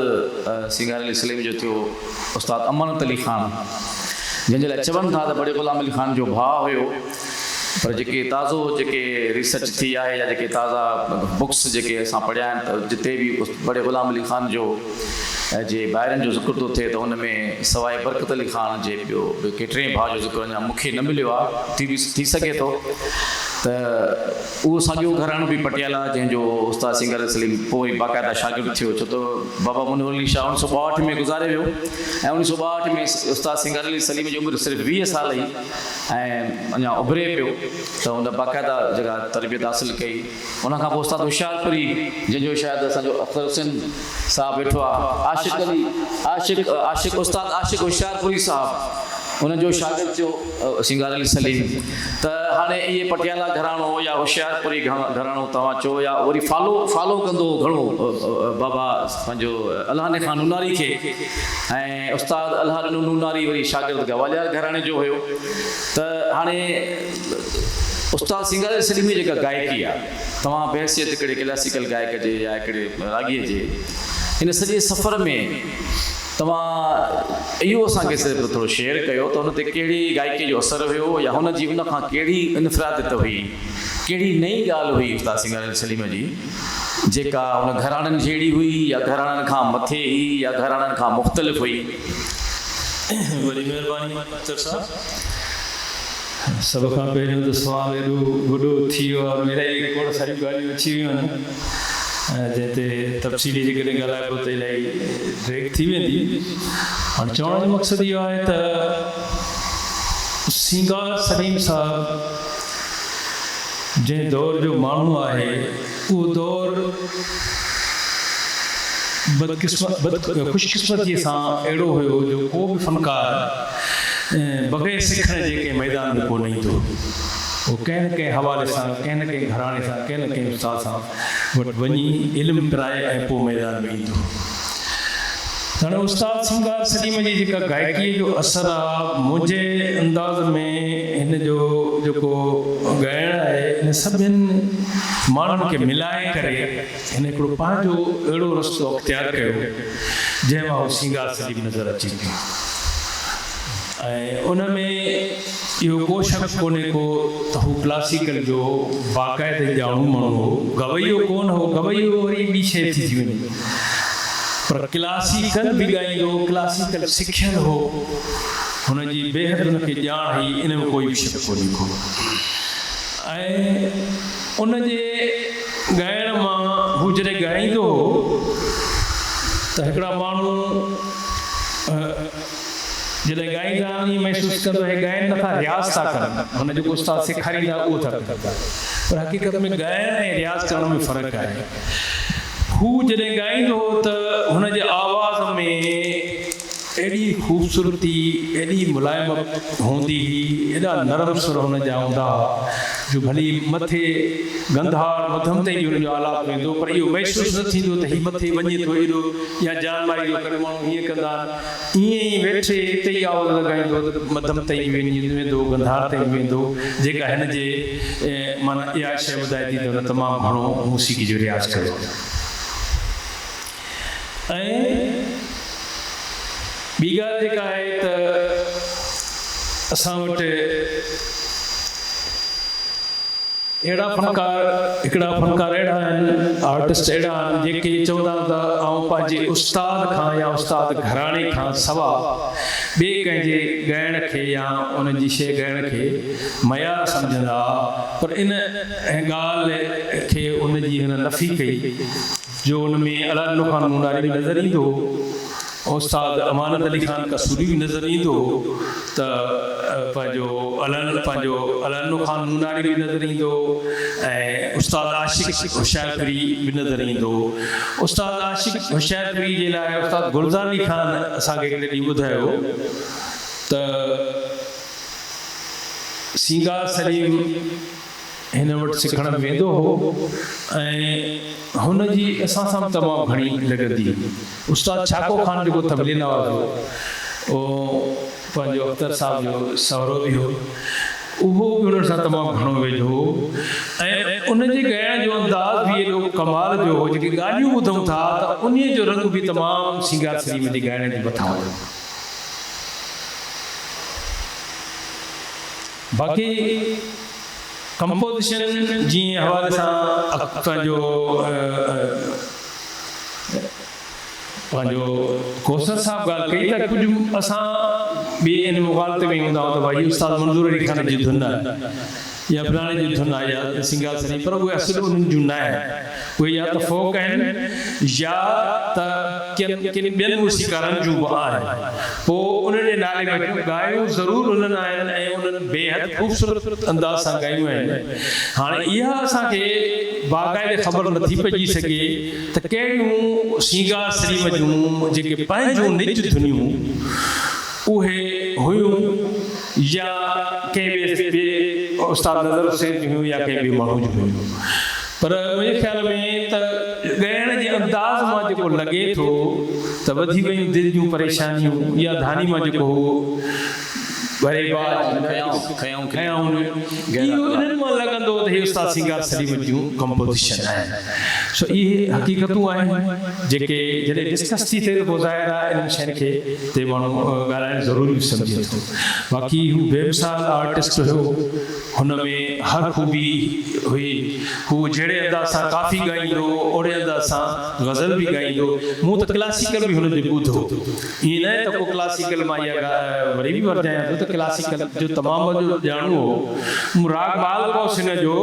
سينگاري علي سليم جو ٿيو استاد امانت علي خان جنهن جي لاء چون ٿا ته بڙي غلام علي خان جو ڀاء هيو پر جيڪي تازو جيڪي ريسرچ ٿي آهي يا جيڪي تازا بڪس جيڪي اسان پڙهيا آهن ته جتي به بڙي غلام علي خان جو جي ڀائرن جو ذڪر ٿو ٿئي ته ان ۾ سواء برڪت علي خان جي ٻيو ڪي ٽئين ڀاء جو ذڪر اڃا مون کي نه مليو آهي ٿي به ٿي سگهي ٿو ته اهو ساڳيو گهراڻو به پٽيالا جنهن جو استاد سينگار سليم پوء باقاعده شاگرد ٿيو ڇو ته بابا منور علي شاهه اڻويهه سو ٻاهٺ ۾ گذاري ويو ۽ اڻويهه سو ٻاهٺ ۾ استاد سينگار علي سليم جي عمر صرف 20 سال هئي ۽ اڃا اڀري پيو ته هن باقاعده جيڪا تربيت حاصل ڪئي. ان کان پوء استاد هوشيارپوري جنهن جو شايد اسان جو اختر حسين صاحب ويٺو آ، عاشق علي عاشق عاشق استاد عاشق هوشيارپوري صاحب ان جو شاگرد ٿيو سينگار علي سليم ته هاڻي اهي پٽيالا گهراڻو يا هوشيارپوري گهراڻو توهان چئو يا وري فالو فالو ڪندو هو گهڻو بابا پنهنجو الهاني خان نوناري کي ۽ استاد الهه ڏنو نوناري وري شاگرد گواليار گهراڻي جو هيو ته هاڻي استاد سينگار علي سليمي جيڪا گائڪي آ توهان بحيثيت هڪڙي ڪلاسيڪل گائڪ جي يا هڪڙي راڳيء جي ان سڄي سفر ۾ توهان اهو اسان کي صرف ٿورو شيئر ڪيو ته هن تي ڪهڙي گائڪي جو اثر هيو يا هن جي ان کان ڪهڙي انفراديت هئي ڪهڙي نئين ڳالهه هئي استاد سينگار علي سليم جي جيڪا ان گهراڻن جهڙي هئي يا گهراڻن کان مٿي هئي يا گهراڻن کان مختلف هئي. وڏي مهرباني اختر صاحب. سڀ کان پهريون ته سوال ايڏو وڏو ٿي ويو آهي ان ۾ الائي کوڙ ساريون ڳالهيون اچي ويون آهن جنهن تي تفصيلي جيڪڏهن ڳالهائبو ته الائي ڊريگ ٿي ويندي. هاڻ چوڻ جو مقصد اهو آهي ته سينگار سليم صاحب جنهن دور جو ماڻهو آهي اهو دور بدقسمت خوش قسمتيء سان اهڙو هيو جو ڪو به فنڪار بغير سکڻ جي ڪنهن ميدان ۾ ڪو نه ايندو هو. هو ڪنهن نه ڪنهن حوالي سان ڪنهن نه ڪنهن گهراڻي سان ڪنهن نه ڪنهن استاد سان وٽ وڃي علم پرائي ۽ پوء ميدان ۾ ايندو هو. هاڻي استاد سينگار سليم جي جيڪا گائڪيء جو اثر آ، منهنجي انداز ۾ هن جو جيڪو ڳائڻ آهي، ان سڀن ماڻهن کي ملائي ڪري هن هڪڙو پنهنجو اهڙو رستو اختيار ڪيو، جنهن مان هو سينگار سليم نظر اچي پيو ۽ ان ۾ اهو ڪو شڪ ڪونهي ڪو ته هو ڪلاسيڪل جو باقاعده ڄاڻو ماڻهو هو، گويو ڪونه هو، گويو وري ٻي شيء ٿي ٿي وڃي، پر ڪلاسيڪل به ڳائيندو هو، ڪلاسيڪل سکيل هو، هن جي بيحد هن کي ڄاڻ هئي، ان ۾ ڪوئي به شڪ ڪونهي ڪو ۽ ان جي ڳائڻ مان هو جڏهن ڳائيندو هو ته هڪڙا ماڻهو. جڏهن ڳائيندا آهن ائين محسوس ڪندو هي ڳائن نٿا رياض ٿا ڪن هن جيڪو استاد سيکاريندا اهو ٿا ڪن پر حقيقت ۾ ڳائڻ ۽ رياض ڪرڻ ۾ فرق آهي هو جڏهن ڳائيندو هو ته هن جي آواز ۾ ايڏي خوبصورتي ايڏي ملائمت هوندي هئي ايڏا نرم سر هن جا هوندا هئا جو ڀلي مٿي گنڌار مڌم تائين به هن جو آلاپ ويندو پر اهو محسوس نه ٿيندو ته هي مٿي وڃي ٿو ايڏو يا جان ماري ٿو ڪري ماڻهو هيئن ڪندا آهن ائين ئي ويٺي اتي ئي آواز لڳائيندو ته مڌم تائين به وڃي ويندو، گنڌار تائين به ويندو، جيڪا هن جي معنيٰ اها شيء ٻڌائي ٿي ته هن تمام گهڻو موسيقي جو رياض ڪيو ۽ ٻي ڳالهه جيڪا آهي ته اسان وٽ. اهڙا فنڪار هڪڙا فنڪار اهڙا آهن، آرٽسٽ اهڙا آهن جيڪي چوندا آهن ته آئون پنهنجي استاد کان يا استاد گهراڻي کان سوا ٻئي ڪنهن جي ڳائڻ کي يا ان جي شيء ڳائڻ کي معيار سمجهندا پر ان ڳالهه کي ان جي هن نفي ڪئي جو ان ۾ الهڏنو خان مونڊاري به نظر ايندو هو، استاد امانت علي خان قصوري به نظر ايندو هو ته پنهنجو پنهنجو الهڏنو خان مونڊاري به نظر ايندو هو ۽ استاد عاشق هوشيارپوري به نظر ايندو هو. استاد عاشق هوشيارپوري جي لاء استاد گلزار علي خان اسان کي هڪڙي ڏينهن ٻڌايو ته سينگار سليم. هن وٽ سکڻ ويندو هو ۽ هن جي اسان سان به تمام گهڻي لڳندي هئي. استاد ڇاڪو خان جيڪو طبلي نواز هو، اهو پنهنجو اختر صاحب جو سهرو به هو، اهو به انهن سان تمام گهڻو ويجهو هو ۽ ان جي ڳائڻ جو انداز به ايڏو ڪمال جو هو، جيڪي ڳالهيون ٻڌون ٿا ته انهيء جو رنگ به تمام سينگار سليم جي ڳائڻ جي مٿان هو. باقي ڪمپوزيشن جي حوالي سان پنهنجو پنهنجو ڪوثر صاحب ڳالهه ڪئي ته ڪجهه اسان به ان مغالطي ۾ هوندا آهيون ته ڀائي استاد منظور علي خان جي ڌن آهي يا فلاڻي جي ڌن آهي يا سينگار سليم پر اهي اصل انهن جون نه آهن اهي يا ته فوڪ آهن يا ته ڪن ڪن ٻين موسيقارن جون به آهن. پوء انهن جي نالي ۾ اچون. ڳايون ضرور انهن آهن ۽ انهن بيحد خوبصورت انداز سان ڳايون آهن. هاڻي اها اسان کي باقاعدي خبر نٿي پئجي سگهي ته ڪهڙيون سينگار سليم جون جيڪي پنهنجون نج ڌنيون اهي هيون يا ڪنهن ٻئي استاد نظر حسين جون هيون يا ڪنهن ٻئي ماڻهو جون هيون. پر منهنجي خيال ۾ ته ڳائڻ جي انداز مان جيڪو لڳي ٿو ته وڌي ويون دل جون پريشانيون يا ڌاني مان جيڪو هو ڀري باج کنيائون اهو انهن مان لڳندو ته هي استاد سينگار سليم جون ڪمپوزيشن آهن سو اهي حقيقتون آهن جيڪي جڏهن ڊسڪس ٿي ٿئي ته پوء ظاهر آهي انهن شين کي تي ماڻهو ڳالهائڻ ضروري به سمجهي ٿو باقي هو بيمثال آرٽسٽ هيو. هن ۾ هر خوبي هئي. هو جهڙي انداز سان ڪافي ڳائيندو هو، اوهڙي انداز سان غزل به ڳائيندو. مون ته ڪلاسيڪل به هن جو ٻڌو. ائين ناهي ته ڪو ڪلاسيڪل مان اها ڳالهه وري به ورجايان ٿو ته ڪلاسيڪل جو تمام وڏو ڄاڻو هو. مون راڳ مال ڪوس هن جو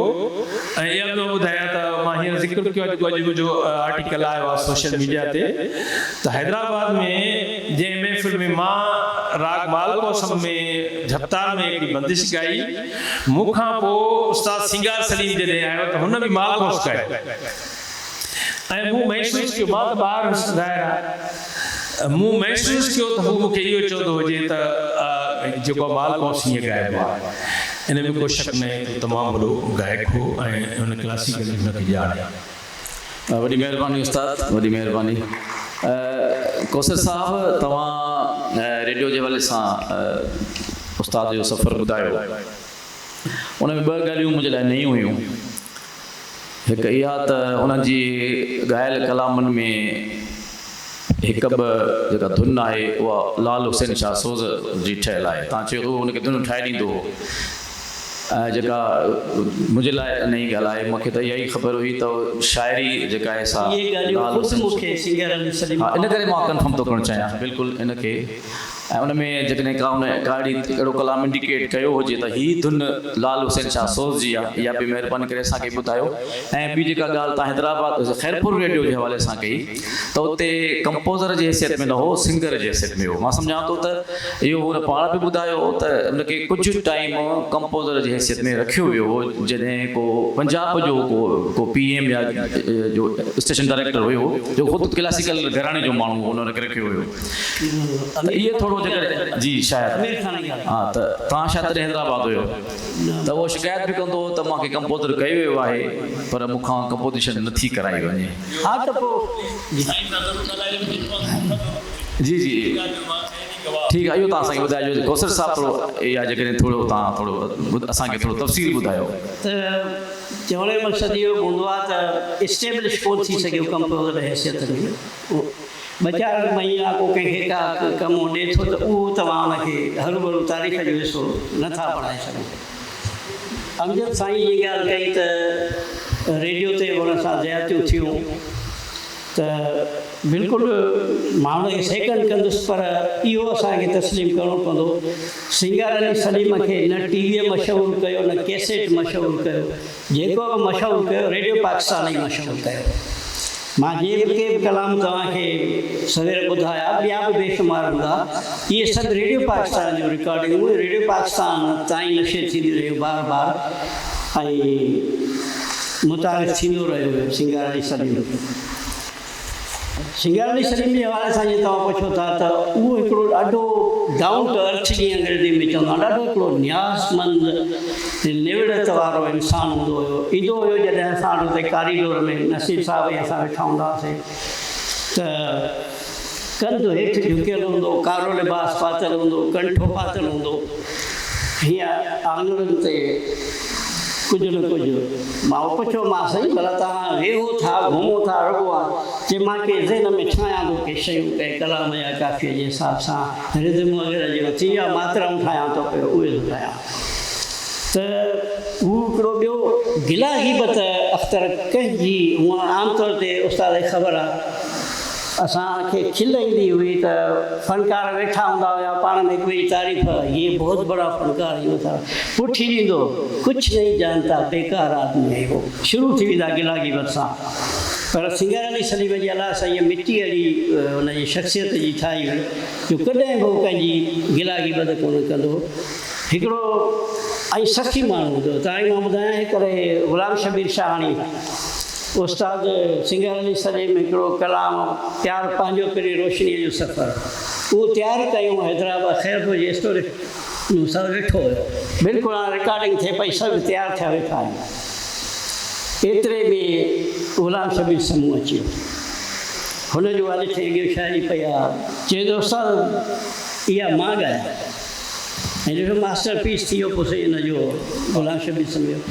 ۽ اها به مان ٻڌايان ته مان هينئر ذڪر ڪيو آهي جيڪو اڄ منهنجو آرٽيڪل آيو آهي سوشل ميڊيا تي ته حيدرآباد ۾ جنهن محفل ۾ مان راڳ مال ڪوسم ۾ جھپتار ۾ هڪڙي بندش ڳائي. مون کان پوء استاد سينگار سليم جڏهن آيو ته هن به مالڪوس ڳايو ۽ مون محسوس ڪيو، مان ته ٻار هيس ظاهر آهي، مون محسوس ڪيو ته هو مون کي اهو چوندو هجي ته جيڪو آهي مالڪوس هيئن ڳائبو آهي. ان ۾ ڪو شڪ ناهي ته هو تمام وڏو گائڪ هو ۽ هن ڪلاسيڪل جي هن کي ڄاڻ آهي. وڏي مهرباني استاد وڏي مهرباني ڪوثر صاحب توهان ريڊيو جي حوالي سان استاد جو سفر ٻڌايو ان ۾ ٻه ڳالهيون منهنجي لاء نيون هيون هڪ اها ته انهن جي ڳايل ڪلامن ۾ هڪ ٻه جيڪا ڌن آهي اها لال حسين شاهه سوز جي ٺهيل آهي توهان چيو ته اهو ان کي ڌن ٺاهي ڏيندو هو ۽ جيڪا منهنجي لاء نئين ڳالهه آهي، مون کي ته اها ئي خبر هئي ته شاعري جيڪا آهي سا اهي ڳالهيون لال خود حسين مون کي سنگر علي سليم ها ان پاڻ ڪري مان ڪنفرم ٿو ڪرڻ چاهيان بلڪل ان کي ۽ ان ۾ جيڪڏهن ڪا ان ڪا اهڙي اهڙو ڪلام انڊيڪيٽ ڪيو هجي ته هي ڌن لال حسين شاهه سوز جي آهي اها به مهرباني ڪري اسان کي ٻڌايو ۽ ٻي جيڪا ڳالهه تان حيدرآباد خيرپور ريڊيو جي حوالي سان ڪئي ته اتي ڪمپوزر جي حيثيت ۾ نه هو سنگر جي حيثيت ۾ هو مان سمجهان ٿو ته اهو هن پاڻ به ٻڌايو هو ته ان کي ڪجهه ٽائيم ڪمپوزر جي حيثيت ۾ رکيو ويو هو جڏهن ڪو پنجاب جو ڪو ڪو پي ايم يا جو اسٽيشن ڊائريڪٽر هيو جو خود ڪلاسيڪل گهراڻي جو ماڻهو هو ان کي رکيو هيو ته اهي ٿورو جيڪڏهن جي شايد ها ته توهان شايد تڏهن حيدرآباد هيو ته اهو شڪايت به ڪندو هو ته مان کي ڪمپوزر ڪيو ويو آهي پر مون کان ڪمپوزيشن نٿي ڪرائي وڃي. ها ته پوء. جي جي ٺيڪ آهي اهو توهان اسان کي ٻڌائجو ڪوثر صاحب ٿورو اها جيڪڏهن ٿورو توهان ٿورو اسان کي ٿورو تفصيل ٻڌايو. ته چوڻ جو مقصد اهو به هوندو آهي ته اسٽيبلش ڪونه ٿي سگهيو ڪمپوزر جي حيثيت ۾ ٻه چار مهينا ڪو ڪنهن کي ڪا ڪم ڏي ٿو ته اهو توهان ان کي هروڀرو تاريخ جو حصو نه ٿا بڻائي سگهو. امجد سائين جي ڳالهه ڪئي ته ريڊيو تي به ان سان زيادتيون ٿيون ته بلڪل مان ان کي سيڪنڊ ڪندس پر اهو اسان کي تسليم ڪرڻو پوندو سينگار علي سليم کي نه ٽي ويء مشهور ڪيو نه ڪيسيٽ مشهور ڪيو جيڪو به مشهور ڪيو ريڊيو پاڪستان ئي مشهور ڪيو. مان جيڪي به ڪلام توهان کي سوير ٻڌايا ٻيا به بيشمار هوندا اهي سڀ ريڊيو پاڪستان جون رڪارڊنگون ريڊيو پاڪستان تائين نشر ٿينديون رهيون بار بار ۽ متعارف ٿيندو رهيو سينگار علي سليم. سنگار علي سليم جي حوالي سان جيئن توهان پڇو ٿا ته اهو هڪڙو ڏاڍو ڊائون ٽو ارٿ جيئن انگريزي ۾ چوندا آهن ڏاڍو هڪڙو نيازمند نوڙت وارو انسان هوندو هيو. ايندو هيو جڏهن اسان وٽ اتي ڪاريڊور ۾ نصير صاحب ۽ اسان ويٺا هوندا هئاسين ته ڪنڌ هيٺ جهڪيل هوندو، ڪارو لباس پاتل هوندو، ڪنٺو پاتل هوندو، هيئن آڱرين تي ڪجهه نه ڪجهه. مان پڇيومانس سائين ڀلا توهان ويهو ٿا، گهمو ٿا رڳو آ؟ چي مان ڪي ذهن ۾ ٺاهيان ٿو ڪي شيون ڪنهن ڪلام يا ڪافيء جي حساب سان رڌم وغيره جيڪو ٿي يا ماترائون ٺاهيان ٿو پيو اهي ٿو ٺاهيان. ته هو هڪڙو ٻيو گلا غيبت اختر ڪنهن جي هونء عام طور تي استاد کي خبر آ اسان کي کل ايندي هئي ته فنڪار ويٺا هوندا هيا پاڻ ۾ هڪ ٻئي جي تعريف يي بهت بڙا فنڪار يو ٿا پٺي ڏيندو ڪڇ نهين جانتا بيڪار آدمي هي هو شروع ٿي ويندا گلا غيبت سان پر سنگر علي سليم جي الله سائينء مٽي اهڙي ان جي شخصيت جي ٺاهي هئي جو ڪڏهن به هو ڪنهن جي گلا غيبت ڪونه ڪندو هو. هڪڙو ۽ سخي ماڻهو هوندو هو. توهان کي مان ٻڌايان هڪ غلام شبير شاهاڻي استاد سنگهر علي سليم هڪڙو ڪلام پيار پنهنجو پرين روشنيء جو سفر اهو تيار ڪيون حيدرآباد خيرپور جي اسٽوري ۾ سر ويٺو هيو. بلڪل هاڻ رڪارڊنگ ٿئي پئي سڀ تيار ٿيا ويٺا آهيون. ايتري ۾ غلام شبير سمون اچي ويو. هن جو والد سائين اڳيون شاعري پئي آ. چيو ته استاد اها مان ڳايان. ۽ ڏٺو ماسٽر پيس ٿي ويو پوء سائين ان جو غلام شبير سمجهيو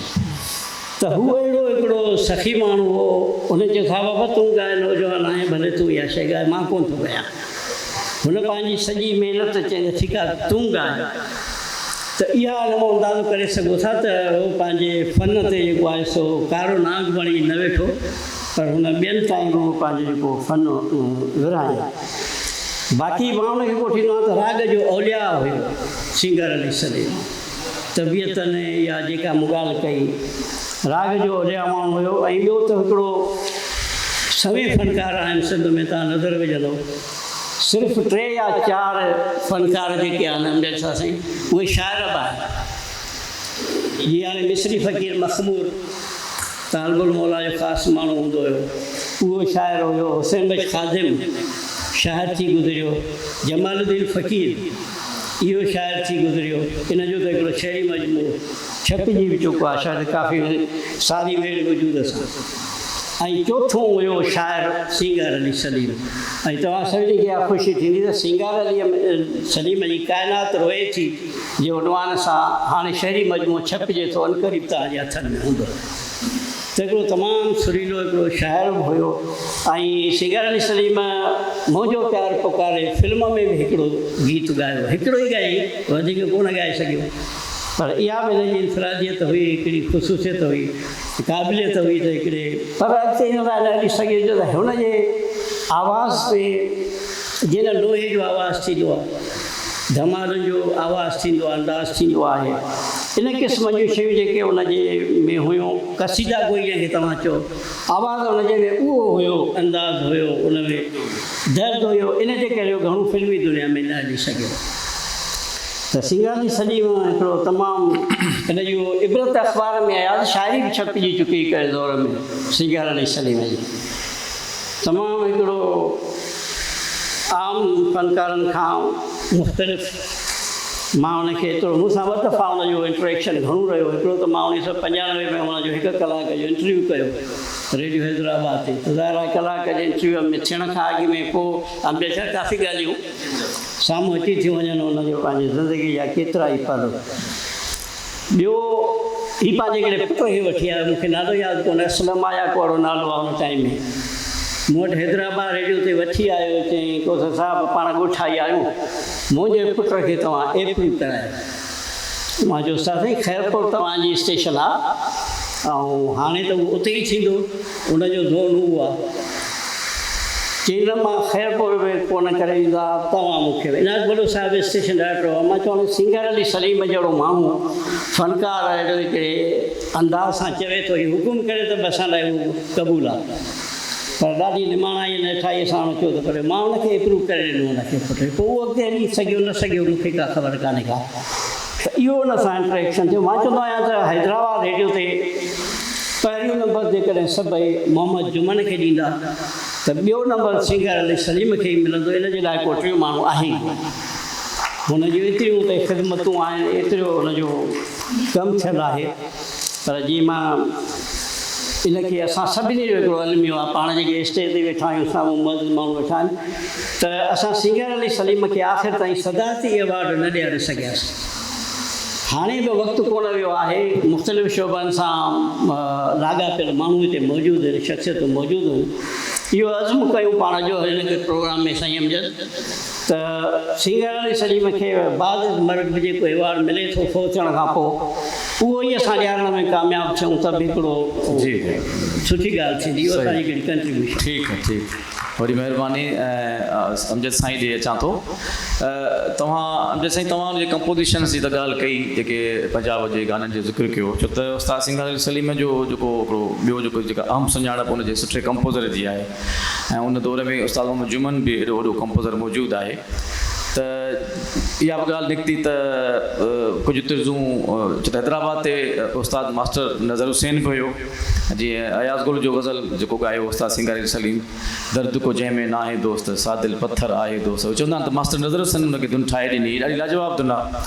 ته هو اهڙو هڪڙو سخي ماڻهو هو. هن چيو ها بابا تون ڳاء نوجوان آهين ڀلي تون اها شيء ڳاء مان ڪونه ٿو ڳايان. هن پنهنجي سڄي محنت چيائين ته ٺيڪ آهي تون ڳاء. ته اها ان مان اندازو ڪري سگهو ٿا ته هو پنهنجي فن تي جيڪو آهي سو ڪارو نانگ بڻي نه ويٺو پر هن ٻين تائين به اهو پنهنجو جيڪو فن ورهايو. باقي مان ان کي ڪوٺيندو آهيان ته راڳ جو اولياء هيو سنگر علي سليم. طبيعتن يا جيڪا مون ڳالهه ڪئي راڳ جو اولياء ماڻهو هيو ۽ ٻيو ته هڪڙو سوين فنڪار آهن سنڌ ۾ توهان نظر وجهندو صرف ٽي يا چار فنڪار جيڪي آهن امجد شاهه سائين اهي شاعر به آهن جيئن هاڻي مصري فقير مخمور طالب الموليٰ جو خاص ماڻهو هوندو هيو اهو شاعر هيو حسين بخش خادم شاعر ٿي گذريو جمال الدين فقير اهو شاعر ٿي گذريو ان جو ته هڪڙو شعري مجموعو ڇپجي به چڪو آهي شايد ڪافي ساري ويڙهه وجود سان ۽ چوٿون هيو شاعر سينگار علي سليم ۽ توهان سڀني کي اها خوشي ٿيندي ته سينگار علي سليم جي ڪائنات روئي ٿي جي عنوان سان هاڻي شعري مجموعو ڇپجي ٿو عنقريب توهان جي هٿن ۾ هوندو ته هڪڙو تمام سريلو هڪڙو شاعر به هيو ۽ سينگار علي سليم منهنجو پيار پڪاري فلم ۾ به هڪڙو گيت ڳايو هڪڙو ئي ڳايائين وڌيڪ ڪونه ڳائي سگهيو پر اها به هن جي انفراديت هئي هڪڙي خصوصيت هئي قابليت هئي ته هڪڙي پر اڳتي هن لاء نه هلي سگهيو ڇو ته هن جي آواز تي جنھن لوهي جو آواز ٿيندو آهي، ڌمالن جو آواز ٿيندو آهي، انداز ٿيندو آهي، ان قسم جون شيون جيڪي ان جي ۾ هيون، قصيده گوئي جنھن کي توهان چئو، آواز ان جي ۾ اهو هيو، انداز هيو، ان ۾ درد هيو، ان جي ڪري هو گهڻو فلمي دنيا ۾ نه هلي سگهيو. ته سينگاري سڄي مان هڪڙو تمام ان جي عبرت اخبار ۾ آيا ته شاعري به ڇپجي چڪي هئي ڪنهن دور ۾ سينگار علي سليم جي تمام هڪڙو عام فنڪارن کان مختلف مان ان کي ايترو مون سان ٻه دفعا ان جو انٽريڪشن گهڻو رهيو هڪڙو ته مان اڻويهه سو پنجانوي ۾ ان جو هڪ ڪلاڪ جو انٽرويو ڪيو ريڊيو حيدرآباد تي ته ظاهر آهي ڪلاڪ جي انٽرويو ۾ ٿيڻ کان اڳ ۾ پوء هميشه ڪافي ڳالهيون سامهون اچي ٿيون وڃن ان جو پنهنجي زندگي جا ڪيترا ئي پهلو. ٻيو هي پنهنجي هڪڙي پٽ کي وٺي آيو مون کي نالو ياد ڪونهي اسلم آ يا ڪو اهڙو نالو آ ان ٽائيم ۾ مون وٽ حيدرآباد ريڊيو تي وٺي آيو چيائين ڪوثر صاحب پاڻ ڳوٺ آئي آهيون منهنجي پٽ کي توهان ايپروو ڪرايو. مان چيو استاد سائين خيرپور توهان جي اسٽيشن آ ۽ هاڻي ته اهو اتي ئي ٿيندو ان جو زون اهو آ. چيائين نه مان خيرپور ۾ ڪونه ڪري ڏيندو آهيان توهان مون کي عنايت بلوچ صاحب اسٽيشن ڊائريڪٽر هئا مان چوان سنگر علي سليم جهڙو ماڻهو فنڪار اهڙو هڪڙي انداز سان چوي ٿو هي حڪم ڪري ته به اسان لاء اهو قبول آ پر ڏاڍي نماڻائي ۽ نهٺائي سان هن چيو ته پر مان ان کي اپروو ڪري ڏنو ان کي پٽ پوء اهو اڳتي هلي سگهيو نه سگهيو مون کي ڪا خبر ڪانهي ڪا ته اهو ان سان انٽريڪشن ٿيو مان چوندو آهيان ته حيدرآباد ريڊيو تي پهريون نمبر جيڪڏهن سڀئي محمد جمن کي ڏيندا ته ٻيو نمبر سنگر علي سليم کي ئي ملندو، ان جي لاء ڪو ٽيون ماڻهو آهي ئي ڪونه. هن جون ايتريون اتي خدمتون آهن، ايترو هن جو ڪم ٿيل آهي، پر جيئن مان ان کي اسان سڀني جو هڪڙو الميو آهي، پاڻ جيڪي اسٽيج تي ويٺا آهيون، سامهون معزز ماڻهو ويٺا آهن ته اسان سنگر علي سليم کي آخر تائين صدارتي ايوارڊ نه ڏياري سگهياسين. هاڻي به وقت ڪونه ويو آهي، مختلف شعبن سان لاڳاپيل ماڻهو هتي موجود آهن، شخصيتون موجود آهن، اهو عزم ڪيون پاڻ جو هن پروگرام ۾ سائين امجد ته سينگار علي سليم کي بعد از مرگ به جيڪو ايوارڊ ملي ٿو فوت ٿيڻ کان پوء اهو ئي اسان ڏيارڻ ۾ ڪامياب ٿيون ته به هڪڙو سٺي ڳالهه ٿيندي اهو اسان جي هڪڙي ڪنٽريبيوشن. ٺيڪ ٺيڪ وڏي مهرباني ۽ امجد سائين ڏي اچان ٿو توهان امجد سائين توهان ان جي ڪمپوزيشنس جي ته ڳالهه ڪئي جيڪي پنجاب جي گانن جو ذڪر ڪيو ڇو ته استاد سينگار علي سليم جو جيڪو هڪڙو ٻيو جيڪو جيڪا اهم سڃاڻپ ان جي سٺي ڪمپوزر جي آهي ۽ ان دور ۾ استاد محمد جمن به ايڏو وڏو ڪمپوزر موجود آهي ته اها به ڳالهه نڪتي ته ڪجهه طرزون ڇو ته حيدرآباد تي استاد ماسٽر نظر حسين به هيو جيئن اياز گل جو غزل جيڪو ڳايو استاد سينگاري سليم درد ڪو جنهن ۾ ناهي دوست سا دل پٿر آهي دوست چوندا آهن ته ماسٽر نظر حسين ان کي ڌن ٺاهي ڏني ڏاڍي لاجواب ڌن آهي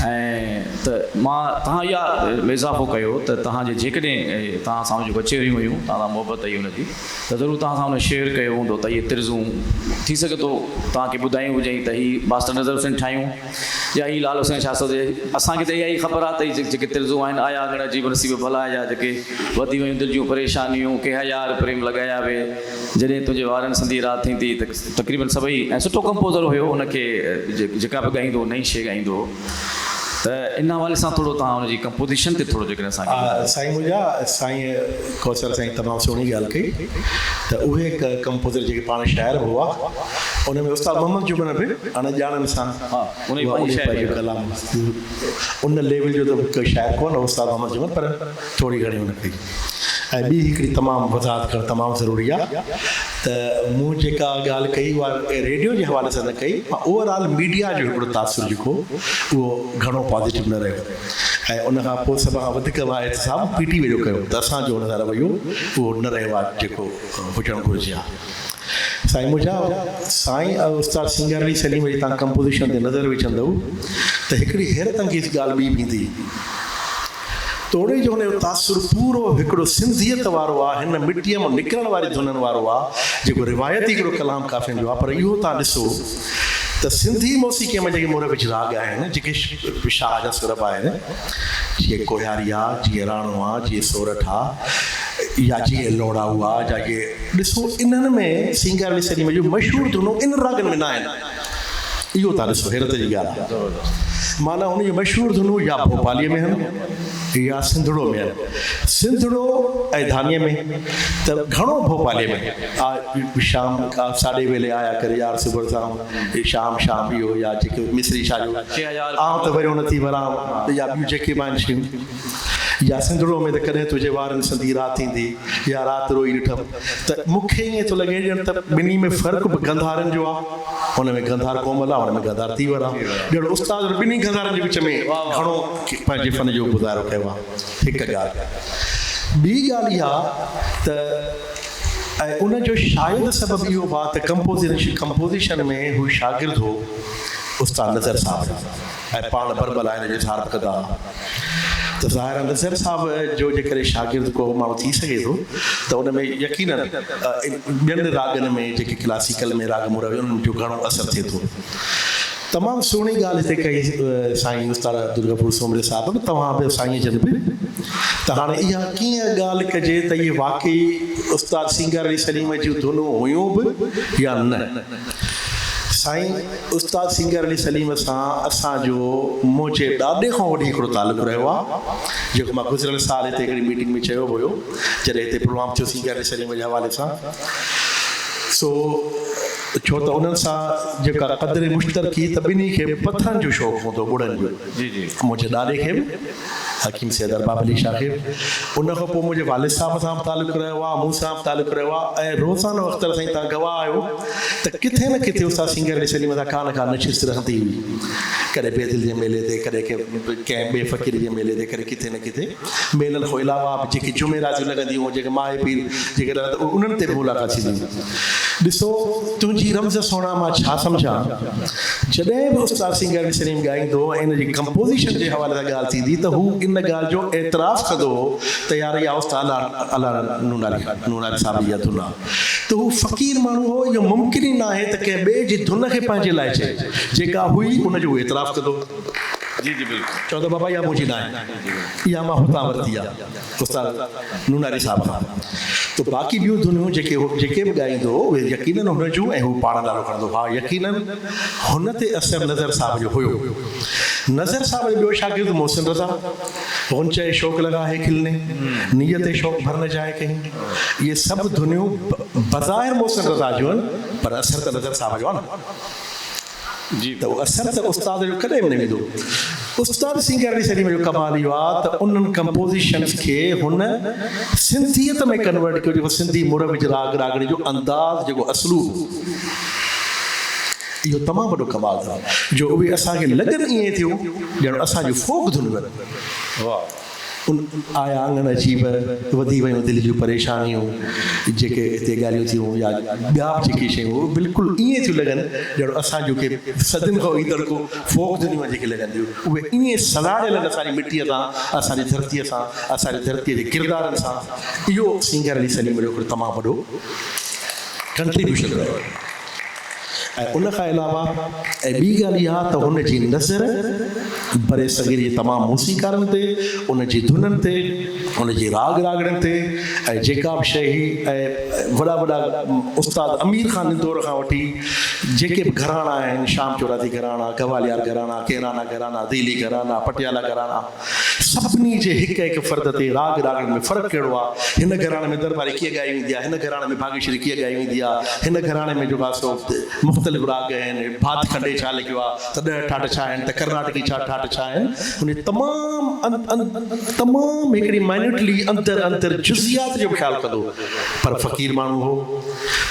۽ ته مان توهان اها اضافو ڪيو ته توهان جي جيڪڏهن توهان سان جون ڪچهريون هيون توهان سان محبت هئي ان جي ته ضرور توهان سان ان شيئر ڪيو هوندو ته اهي طرزون ٿي سگهي ٿو توهان کي ٻڌايون هجئين ته هي ماسٽر نظر حسين ٺاهيون يا هي لال حسين شاهه صاحب اسان کي ته اها ئي خبر آهي ته هي جيڪي طرزون آهن آيا اڱڻ عجيب نصيب ڀلا جا جيڪي وڌي ويون دل جون پريشانيون ڪي هيار پريم لڳايا وي جڏهن تنهنجي وارن سندي رات ٿيندي ته تقريبن سڀئي ۽ سٺو ڪمپوزر هيو ان کي جيڪا به ڳائيندو هو نئين شيء ڳائيندو هو ته ان حوالي سان ٿورو توهان ان جي ڪمپوزيشن تي ٿورو جيڪڏهن اسان کي ٻڌايو. سائين منهنجا سائين ڪوثر سائين تمام سهڻي ڳالهه ڪئي ته اهي ڪمپوزر جيڪي پاڻ شاعر به هئا ان ۾ استاد محمد جمن به اڻ ڄاڻن سان اها انهي پنهنجو ڪلام ان ليول جو ته ڪو شاعر ڪونه هو استاد محمد جمن پر ٿوري گهڻي هن ڪئي. ۽ ٻي هڪڙي تمام وضاحت ڪرڻ تمام ضروري آ ته مون جيڪا ڳالهه ڪئي اها ريڊيو جي حوالي سان نه ڪئي مان اوور آل ميڊيا جو هڪڙو تاثر جيڪو اهو گهڻو پازيٽو نه رهيو ۽ ان کان پوء سڀ کان وڌيڪ مان احتساب پي ٽي وي جو ڪيو ته اسان جو ان سان رويو اهو نه رهيو آ جيڪو هجڻ گهرجي ها. سائين منهنجا سائين استاد سينگار علي سليم جي تان ڪمپوزيشن تي نظر وجهندؤ ته هڪڙي حيرت انگيز ڳالهه ٻي به ايندي. توڙي جو هن جو تاثر پورو هڪڙو سنڌيت وارو آ، هن مٽيء مان نڪرڻ واري ڌنن وارو آ، جيڪو روايتي هڪڙو ڪلام ڪافين جو آ، پر اهو توهان ڏسو ته سنڌي موسيقيء ۾ جيڪي مروج راڳ آهن، جيڪي شاهه جا سر به آهن، جيئن ڪوهياري آ، جيئن راڻو آ، جيئن سورٺ آ، يا جيئن لوڙائو آ، يا جيئن ڏسو انهن ۾ سينگار علي سليم جون مشهور ڌنون انهن راڳن ۾ نه آهن. اهو تان ڏسو حيرت جي ڳالهه آهي. معنيٰ هن جون مشهور ڌنون يا ڀوپاليء ۾ هن يا سنڌڙو ۾ هن. سنڌڙو ۽ ڌانيء ۾ ته گهڻو ڀوپاليء ۾ آ شام آ ساڏي ويلي آيا ڪر يار صبح سان شام شام اهو يا جيڪي مصري شاهه جو آئون ته وريو نه ٿي وران يا ٻيون جيڪي به آهن شيون يا سنڌڙو ۾ ته ڪڏهن تنهنجي وارن سندي رات ٿيندي يا رات روئي ڏٺم ته مون کي ائين ٿو لڳي ڄڻ ته ٻنهي ۾ فرق به گنڌارن جو آ. هن ۾ گنڌار ڪومل آ، هن ۾ گنڌار تيور آ. ڄڻ استاد ٻنهي گنڌارن جي وچ ۾ گهڻو پنهنجي فن جو مظاهرو ڪيو آ. هڪ ڳالهه. ٻي ڳالهه اها ته ۽ ان جو شايد سبب اهو به آ ته ڪمپوزيشن ۾ هو شاگرد هو استاد نظر صاحب جو ۽ پاڻ بربل آهن جو اظهار به ڪندا ها. ته ظاهر آهي نظر صاحب جو جيڪڏهن شاگرد ڪو ماڻهو ٿي سگهي ٿو ته ان ۾ يقيناً ٻين راڳن ۾ جيڪي ڪلاسيڪل ۾ راڳ مروج انهن جو گهڻو اثر ٿئي ٿو. تمام سهڻي ڳالهه هتي ڪئي سائين استاد عبدالغفور سومري صاحب به توهان به سائين جن به ته هاڻي اها ڪيئن ڳالهه ڪجي ته اهي واقعي استاد سينگار علي سليم جون ڌنون هيون به يا نه. سائين استاد سينگر علي سليم سان اسان جو منهنجي ڏاڏي کان وٺي هڪڙو تعلق رهيو آهي جيڪو مان گذريل سال هتي هڪڙي ميٽنگ ۾ چيو به هيو جڏهن هتي پروگرام ٿيو سينگر علي سليم جي حوالي سان سو ڇو ته انهن سان جيڪا قدر مشترڪي ته ٻنهي کي پٿرن جو شوق هوندو ٻڙن جو منهنجي ڏاڏي کي به حڪيم سيد ارباب علي شاهه کي. ان کان پوء منهنجي والد صاحب سان به تعلق رهيو آهي، مون سان به تعلق رهيو آهي ۽ روزانو اختر سائين توهان گواهه آهيو ته ڪٿي نه ڪٿي استاد سينگار علي سليم سان ڪا نه ڪا نشست رهندي هئي. ڪڏهن بيدل جي ميلي تي، ڪڏهن ڪنهن ٻئي فقير جي ميلي تي، ڪڏهن ڪٿي نه ڪٿي. ميلن کان علاوه به جيڪي جمعراتيون لڳنديون هيون، جيڪي ماهي پير جيڪي لڳندا انهن تي به ملاقات ٿيندي هئي. ڏسو تنهنجي رمز سهڻا مان ڇا سمجهان. جڏهن به استاد سينگار علي سليم ڳائيندو هو ۽ ان جي ڪمپوزيشن جي حوالي سان ڳالهه ٿيندي ته هو ان ڳالهه جو اعتراف ڪندو هو ته يار اها استاد الله نوناري نوناري صاحب جي اها ڌن آهي ته هو فقير ماڻهو هو اهو ممڪن ئي ناهي ته ڪنهن ٻئي جي ڌن کي پنهنجي لاء چئي جيڪا هئي ان جو هو اعتراف ڪندو هو. جي جي بلڪل. چوندو بابا اها منهنجي ناهي اها مان هتان ورتي آهي استاد نوناري صاحب کان ته باقي ٻيون ڌنيون جيڪي هو جيڪي به ڳائيندو هو اهي يقينن هن جون ۽ هو پاڻ نالو کڻندو هو. ها يقينن هن تي اثر نظر صاحب جو هيو. نظر صاحب جو ٻيو شاگرد محسن رضا، غنچه شوق لگا هي کلني، نيت شوق ڀر نه جائي ڪهين، اهي سڀ ڌنيون بظاهر محسن رضا جون آهن پر اثر ته نظر صاحب جو آهي نه. جي. ته اهو اثر ته استاد جو ڪڏهن به نه ويندو. استاد سينگار علي سليم جو ڪمال اهو آهي ته انهن ڪمپوزيشنز کي هن سنڌيت ۾ ڪنورٽ ڪيو جيڪو سنڌي مروج راڳ راڳڻي جو انداز جيڪو اسلوب اهو تمام وڏو ڪمال اٿن جو اهي اسان کي لڳن ائين ٿيون ڄڻ اسان جون فوڪ ڌنون آهن. واهه. ان آيا اڱڻ عجيب، وڌي ويون دل جون پريشانيون، جيڪي هتي ڳالهيون ٿيون يا ٻيا به جيڪي شيون اهي بلڪل ائين ٿيون لڳن ڄڻ اسان جون ڪي صدين کان ايندڙ ڪو فوڪ دنيون جيڪي لڳن ٿيون اهي ائين سلهاڙيل آهن اسان جي مٽيء سان، اسان جي ڌرتيء سان، اسان جي ڌرتيء جي ڪردارن سان. اهو سينگار علي سليم جو هڪڙو تمام وڏو ڪنٽريبيوشن رهيو آهي. ۽ ان کان علاوه ۽ ٻي ڳالهه اها ته هن جي نظر برصغير جي تمام موسيقارن تي، ان جي ڌنن تي، ان جي راڳ راڳڻين تي ۽ جيڪا به شيء هئي ۽ وڏا وڏا استاد امير خان اندور کان وٺي جيڪي به گهراڻا آهن، شام چوراسي گهراڻا، گواليار گهراڻا، ڪيرانا گهراڻا، دهلي گهراڻا، پٽيالا گهراڻا. سڀني جي هڪ هڪ فرد تي راڳ راڳڻ ۾ فرق ڪهڙو آ؟ هن گهراڻي ۾ درٻاري ڪيئن ڳائي ويندي آ؟ هن گهراڻي ۾ ڀاڳيشري ڪيئن ڳائي ويندي آ؟ هن گهراڻي ۾ جيڪو آ سو مختلف راڳ آهن، ڀات کنڊي ڇا لکيو آ ته ڏهه ٺاٺ ڇا آهن ته ڪرناٽڪي ڇا ٺاٺ ڇا آهن؟ ان جي تمام تمام هڪڙي مائنيوٽلي اندر اندر جزئيات جو به خيال ڪندو هو پر فقير ماڻهو هو،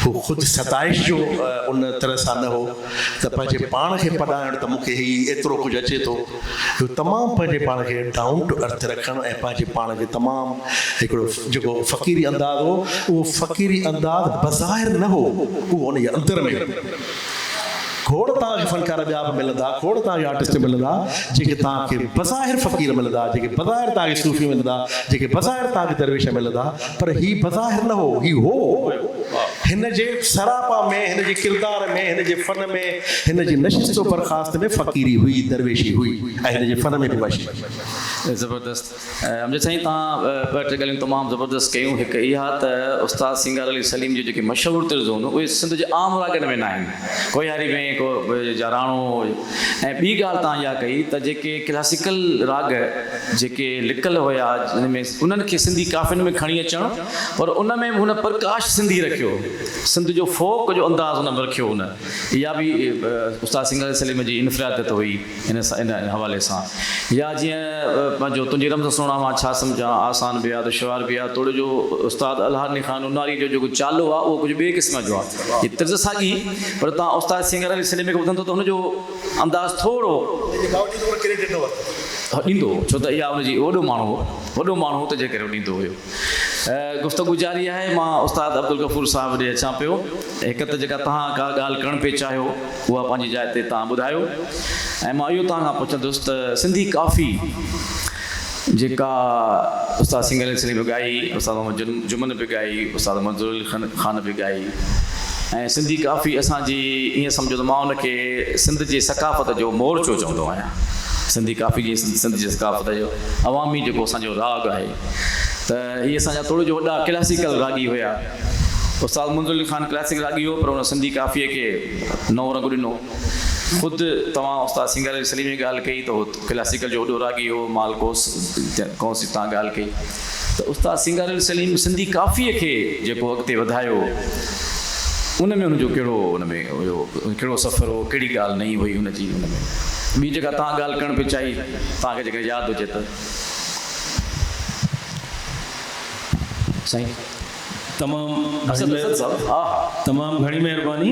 هو خود ستائش جو ان طرح سان نه هو ته پنهنجي پاڻ کي پڏائڻ ته مون کي هي ايترو ڪجهه اچي ٿو. اهو تمام پنهنجي پاڻ کي ڊائون ٽو ارٿ رکڻ ۽ پنهنجي پاڻ کي تمام هڪڙو جيڪو فقيري انداز هو اهو فقيري انداز بظاهر نه هو اهو ان جي اندر ۾ هو. کوڙ توهان کي فنڪار ٻيا به ملندا کوڙ توهان کي آرٽسٽ ملندا جيڪي توهان کي بظاهر فقير ملندا جيڪي بظاهر توهان کي صوفي ملندا جيڪي بظاهر توهان کي درويش ملندا پر هي بظاهر نه هو هي هو هن جي سراپا ۾ هن جي ڪردار ۾ هن جي فن ۾ هن جي نشست و برخاست ۾ فقيري هئي، درويشي هئي ۽ هن جي فن ۾ به اها شيء هئي. زبردست امجد سائين توهان ٻه ٽي ڳالهيون تمام زبردست ڪيون هڪ اها ته استاد سينگار علي سليم جون جيڪي مشهور طرزون اهي سنڌ جي عام راڳن ۾ ناهن ڪوهياري ۾ ڪو جاراڻو ۽ ٻي ڳالهه توهان اها ڪئي ته جيڪي ڪلاسيڪل راڳ جيڪي لڪل هيا جن ۾ انهن کي سنڌي ڪافين ۾ کڻي اچڻ پر ان ۾ به هن پرڪاش سنڌي رکيو سنڌ جو فوڪ جو انداز ان ۾ رکيو هن اها به استاد سنگهاري سليم جي انفراديت هئي ان ان حوالي سان يا جيئن پنهنجو تنهنجي رمز سهڻا مان ڇا سمجهان آسان به آ دشوار به آ توڙي جو استاد الهڏني خان اناري جو جيڪو چالو آ اهو ڪجهه ٻئي قسم جو آ هي طرز ساڳي پر توهان استاد سنگهاري سليم کي ٻڌندو ته هن جو انداز ٿورو ان جي باوجود هن ڪريڊٽ نه ورتو. ڏيندو هو ڇو ته اها ان جي وڏو ماڻهو هو وڏو ماڻهو هو ته جي ڪري هو ڏيندو هيو. گفتگو جاري آهي مان استاد عبدالغفور صاحب ڏي اچان پيو هڪ ته جيڪا توهان ڪا ڳالهه ڪرڻ پئي چاهيو اها پنهنجي جاء تي توهان ٻڌايو ۽ مان اهو توهان کان پڇندس ته سنڌي ڪافي جيڪا استاد سنگهه علي سليم به ڳائي استاد محمد جمن به ڳائي استاد منظور علي خان به ڳائي ۽ سنڌي ڪافي اسان جي ائين سمجهو ته مان ان کي سنڌ جي ثقافت جو مورچو چوندو آهيان سنڌي ڪافي جي سنڌ جي ثقافت جو عوامي جيڪو اسان جو راڳ آهي ته هي اسان جا توڙي جو وڏا ڪلاسيڪل راڳي هيا استاد منظور علي خان ڪلاسيڪل راڳي هو پر ان سنڌي ڪافيء کي نئون رنگ ڏنو خود توهان استاد سينگار علي سليم جي ڳالهه ڪئي ته هو ڪلاسيڪل جو وڏو راڳي هو مال ڪوس ڪوس جي توهان ڳالهه ڪئي ته استاد سينگار علي سليم سنڌي ڪافيء کي جيڪو اڳتي وڌايو ان ۾ ان جو ڪهڙو ان ۾ هيو ڪهڙو سفر هو ڪهڙي ڳالهه نئين هئي ان جي ان ۾ ٻي جيڪا توهان ڳالهه ڪرڻ پئي چاهي توهان کي جيڪڏهن ياد هجي ته. سائين. تمام گهڻي تمام گهڻي مهرباني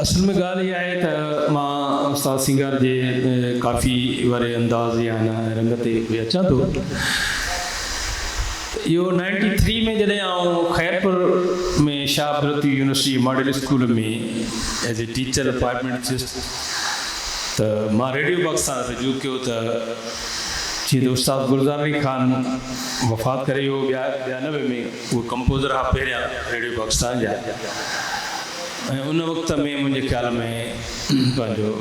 اصل ۾ ڳالهه اها آهي ته مان استاد سينگار جي ڪافي واري انداز يا هن رنگ تي به اچان ٿو ته اهو نائنٽي ٿري ۾ جڏهن آئون Khairpur ۾ Shah Abdul Latif university model school ۾ as a teacher appointment ٿيس ته مان ريڊيو پاڪستان رجوع ڪيو ته جيئن ته استاد گلزار علي خان وفات ڪري ويو 92 ۾ اهي ڪمپوزر ها پهريان ريڊيو پاڪستان جا ۽ ان وقت ۾ منهنجي خيال ۾ پنهنجو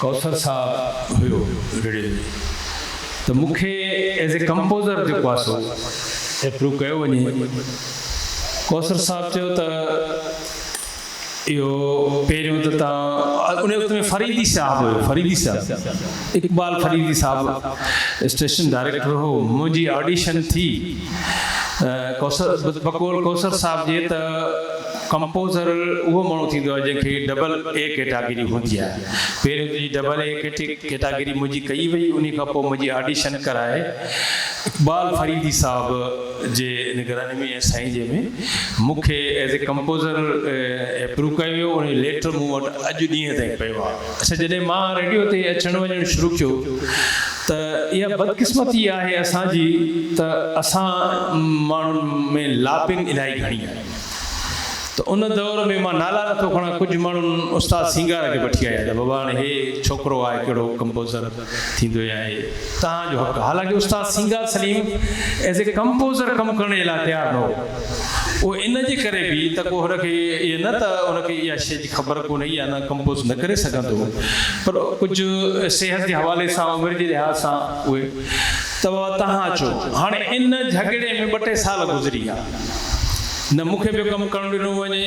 ڪوثر صاحب هيو ريڊيو ۾ ته مون کي ايز اي ڪمپوزر جيڪو آهي سو اپروو ڪيو وڃي. ڪوثر صاحب چيو ته اهو پهريون ته تان ان وقت ۾ فريدي صاحب هيو فريدي صاحب اقبال فريدي صاحب اسٽيشن ڊائريڪٽر هو منهنجي آڊيشن ٿي ڪوثر بقول ڪوثر صاحب جي ته ڪمپوزر اهو ماڻهو ٿيندو آهي جنهن کي ڊبل اي ڪيٽاگري هوندي آهي. پهريون تنهنجي ڊبل اي ڪيٽاگري منهنجي ڪئي وئي انهي کان پوء منهنجي آڊيشن ڪرائي اقبال فريدي صاحب جي نگراني ۾ ۽ سائين جي ۾ مون کي ايز اي ڪمپوزر اپروو ڪيو ويو انهي ليٽر مون وٽ اڄ ڏينهن تائين پيو آهي. اڇا جڏهن مان ريڊيو تي اچڻ وڃڻ شروع ڪيو ته اها بدقسمتي آهي اسان جي ته اسان ماڻهن ۾ لابنگ الاهي گهڻي آهي. ته ان دور ۾ مان نالا نٿو کڻان ڪجهه ماڻهن استاد سينگار کي وٺي آيا ته بابا هاڻي هي ڇوڪرو آهي ڪهڙو ڪمپوزر ٿيندو يا هي توهان جو حق حالانڪه استاد سينگار سليم ايز اي ڪمپوزر ڪم ڪرڻ جي لاء تيار نه هو اهو ان جي ڪري به ته ڪو هن کي ائين نه ته هن کي اها شيء جي خبر ڪونهي يا نه ڪمپوز نه ڪري سگهندو هو پر ڪجهه صحت جي حوالي سان عمر جي لحاظ سان اهي ته بابا توهان اچو هاڻي ان جهڳڙي ۾ ٻه ٽي سال گذري ويا. نه مون کي پيو ڪم ڪرڻ ڏنو وڃي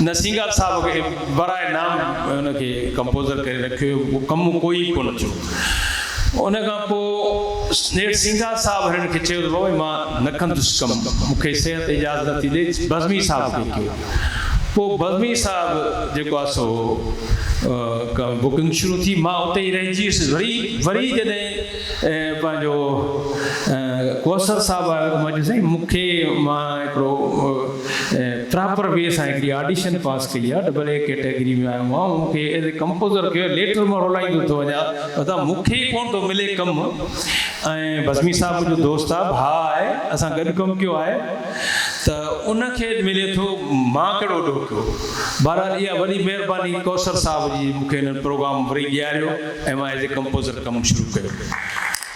نه سينگار صاحب کي براء نام ان کي ڪمپوزر ڪري رکيو ويو ڪم ڪوئي ڪونه ٿيو ان کان پوء نيٺ سينگار صاحب هنن کي چيو ته بابا مان نه ڪندس ڪم مون کي صحت اجازت نٿي ڏئي بزمي صاحب کي ڪيو پوء بزمي صاحب جيڪو آهي سو بڪنگ شروع ٿي مان اتي ئي رهجي ويس وري وري جڏهن پنهنجو ڪوثر صاحب آيو ته مان چيو سائين مون کي مان هڪڙو پراپر وي سان هڪڙي آڊيشن پاس ڪئي آهي ڊبل اي ڪيٽيگري ۾ آيو آهيان مون کي ايز اي ڪمپوزر ڪيو ليٽر مان رولائيندو ٿو وڃان ادا مون کي ئي ڪونه ٿو ملي ڪم ۽ بزمي صاحب منهنجو دوست آهي ڀاء آهي اسان گڏ ڪم ڪيو آهي ته ان کي ملي ٿو مان ڪهڙو ڏوهه ڪيو بهرحال اها وڏي مهرباني ڪوثر صاحب جي مون کي هنن پروگرام وري ڏياريو ۽ مان ايز اي ڪمپوزر ڪم شروع ڪيو.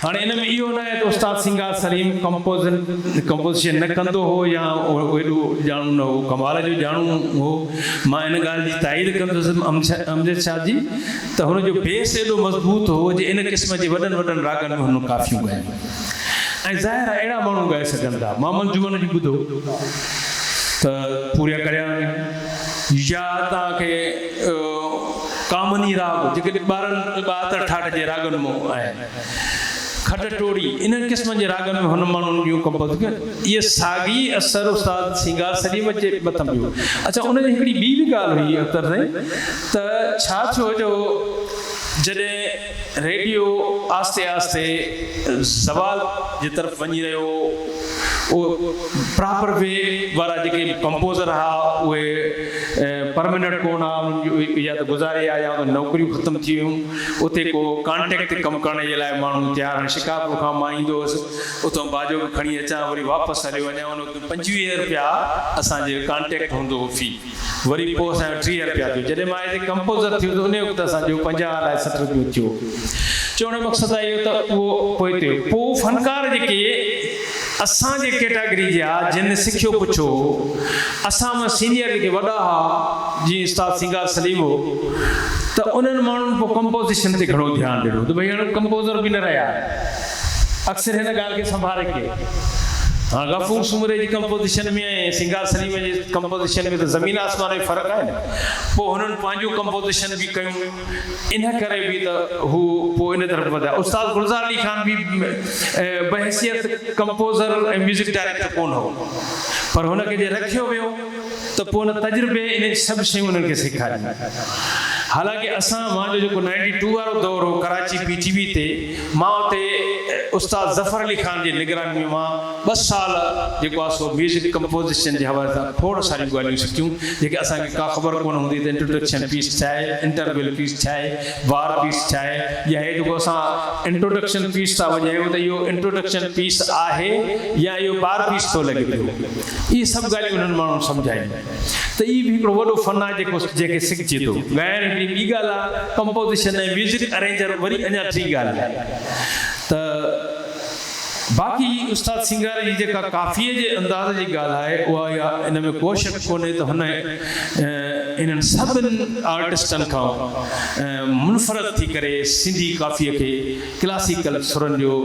هاڻي ان ۾ اهو ناهي ته استاد سينگار سليم ڪمپوزن ڪمپوزيشن نه ڪندو هو يا ايڏو ڄاڻو نه هو، ڪمال جو ڄاڻو هو. مان ان ڳالهه جي تائيد ڪندس امجد شاهه جي ته هن جو بيس ايڏو مضبوط هو جي ان قسم جي وڏن وڏن راڳن ۾ هن ڪافيون ڳايون ۽ ظاهر آهي اهڙا ماڻهو ڳائي سگهن ٿا. محمد جمن جي ٻڌو ته پوريا ڪريان يا توهان کي ڪامني راڳ جيڪي ٻارهن 72 ٺاٺ جي راڳن مان آهن، کڏ ٽوڙي، انهن قسمن جي راڳن ۾ هن ماڻهن جون ڪمپوز ڪيون. اهي ساڳي اثر استاد سينگار سليم جي مٿان پيو. اڇا ان جي هڪڙي ٻي به ڳالهه هئي اختر سائين ته ڇا ٿيو جو جڏهن ريڊيو آهستي آهستي زوال جي طرف وڃي رهيو هو، اهو پراپر وي وارا جيڪي ڪمپوزر ها اهي پرمننٽ ڪونه ها انهن جون يا ته گذاري ويا يا انهن نوڪريون ختم ٿي ويون اتي ڪو ڪانٽيڪٽ تي ڪم ڪرڻ جي لاء ماڻهو تيار هاڻي شڪارپور کان مان ايندو هوس اتان باجو به کڻي اچان وري واپس هليو وڃان ان وقت 25 رپيا اسان جي ڪانٽيڪٽ هوندو هو في وري پوء اسان جو 30 رپيا ٿيو جڏهن مان ايز اي ڪمپوزر ٿيس ان وقت اسان جو 50 الائي 60 رپيو ٿيو چوڻ جو مقصد آهي اهو ته اهو پوئتي پوء فنڪار جيڪي اسان جي ڪيٽاگري جي ها جن سکيو پڇيو هو اسان مان سينيئر جيڪي وڏا ها جيئن استاد سينگار سليم هو ته انهن ماڻهن پوء ڪمپوزيشن تي گهڻو ڌيان ڏنو ته ڀئي هاڻي ڪمپوزر به نه رهيا اڪثر هن ڳالهه کي سنڀاري ڪير هاڻ غفور سومري جي ڪمپوزيشن ۾ ۽ سينگار سليم جي ڪمپوزيشن ۾ ته زمين آسمان جو فرق آهي نه پوء هنن پنهنجون ڪمپوزيشن به ڪيون ان ڪري به ته هو پوء ان طرف وڌيا. استاد گلزار علي خان به بحيثيت ڪمپوزر ۽ ميوزڪ ڊائريڪٽر ڪونه هو پر هن کي جڏهن رکيو ويو ته پوء ان تجربي انهن سڀ شيون انهن کي سيکاريون. حالانڪه اسان مان جو جيڪو نائنٽي ٽو وارو دور هو ڪراچي پي ٽي وي تي مان اتي استاد ظفر علي خان جي نگراني ۾ مان ٻه سال جيڪو آهي سو ميوزڪ ڪمپوزيشن جي حوالي سان کوڙ ساريون ڳالهيون سکيون جيڪي اسان کي ڪا خبر ڪونه هوندي ته انٽروڊڪشن پيس ڇا آهي، انٽرويل پيس ڇا آهي، وار پيس ڇا آهي يا هي جيڪو اسان انٽروڊڪشن پيس ٿا وڄايون ته اهو انٽروڊڪشن پيس آهي يا اهو بار پيس ٿو لڳي پيو. اهي سڀ ڳالهيون انهن ماڻهن سمجهايون ته اهي به هڪڙو وڏو فن آهي جيڪو جنهن کي سکجي ٿو. ڳائڻ هڪڙي ٻي ڳالهه آهي، ڪمپوزيشن ۽ ميوزڪ ارينجر وري اڃا ٽين ڳالهه آهي ته باقي استاد سينگار جي جيڪا ڪافيء جي انداز جي ڳالهه آهي اها اها ان ۾ ڪو شڪ ڪونهي ته هن انهن سڀن آرٽسٽن کان منفرد ٿي ڪري سنڌي ڪافيء کي ڪلاسيڪل سرن جو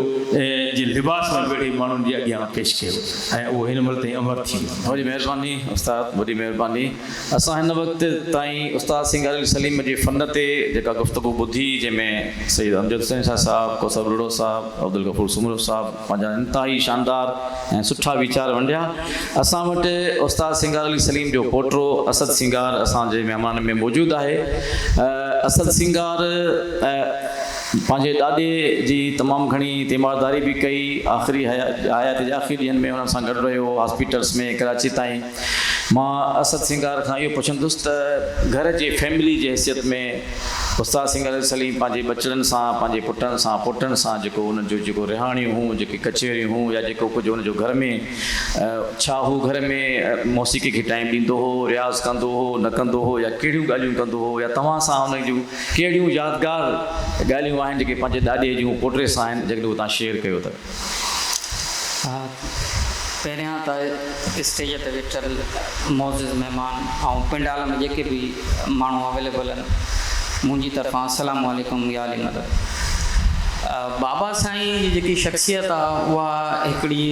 جي لباس ۾ ويڙهي ماڻهن جي اڳيان پيش ڪيو ۽ اهو هن مهل تائين امر ٿي ويو. وڏي مهرباني استاد وڏي مهرباني. اسان هن وقت تائين استاد سينگار علي سليم جي فن تي جيڪا گفتگو ٻڌي جنهن ۾ سيد امجد حسين شاهه صاحب، ڪوثر ٻرڙو صاحب، عبدالغفور سومرو صاحب پنهنجا انتهائي شاندار ۽ سٺا ويچار ونڊيا. اسان وٽ استاد سينگار علي سليم جو پوٽو اسد سينگار اسان جي مهمانن ۾ موجود آهي. اسد سينگار پنهنجي ڏاڏي جي تمام گهڻي تيمارداري به ڪئي. آخري حياتي جي آخري ڏينهن ۾ انهن سان گڏ رهيو هاسپيٽلس ۾ ڪراچي تائين. مان اسد سينگار کان اهو پڇندس ته گهر جي فيملي جي حيثيت ۾ استاد سينگار علي سليم پنهنجي ٻچڙن سان پنهنجي پٽن سان پوٽن سان جيڪو انهن جو جيڪو رهاڻيون هون جيڪي ڪچهريون هون يا جيڪو ڪجهه ان جو گهر ۾ ڇا هو گهر ۾ موسيقي کي ٽائيم ڏيندو هو رياض ڪندو هو نه ڪندو هو يا ڪهڙيون ڳالهيون ڪندو هو يا توهان سان ان جون ڪهڙيون يادگار ڳالهيون آهن جيڪي پنهنجي ڏاڏي جون پوٽي سان آهن جيڪڏهن اهو توهان شيئر ڪيو ته. ها پهريان ته اسٽيج تي ويٺل معزز مهمان ۽ پنڊال ۾ جيڪي به ماڻهو اويليبل آهن منهنجي طرفان السلام عليڪم يا علي مدد. بابا سائين جي جيڪي شخصيت آ اها هڪڙي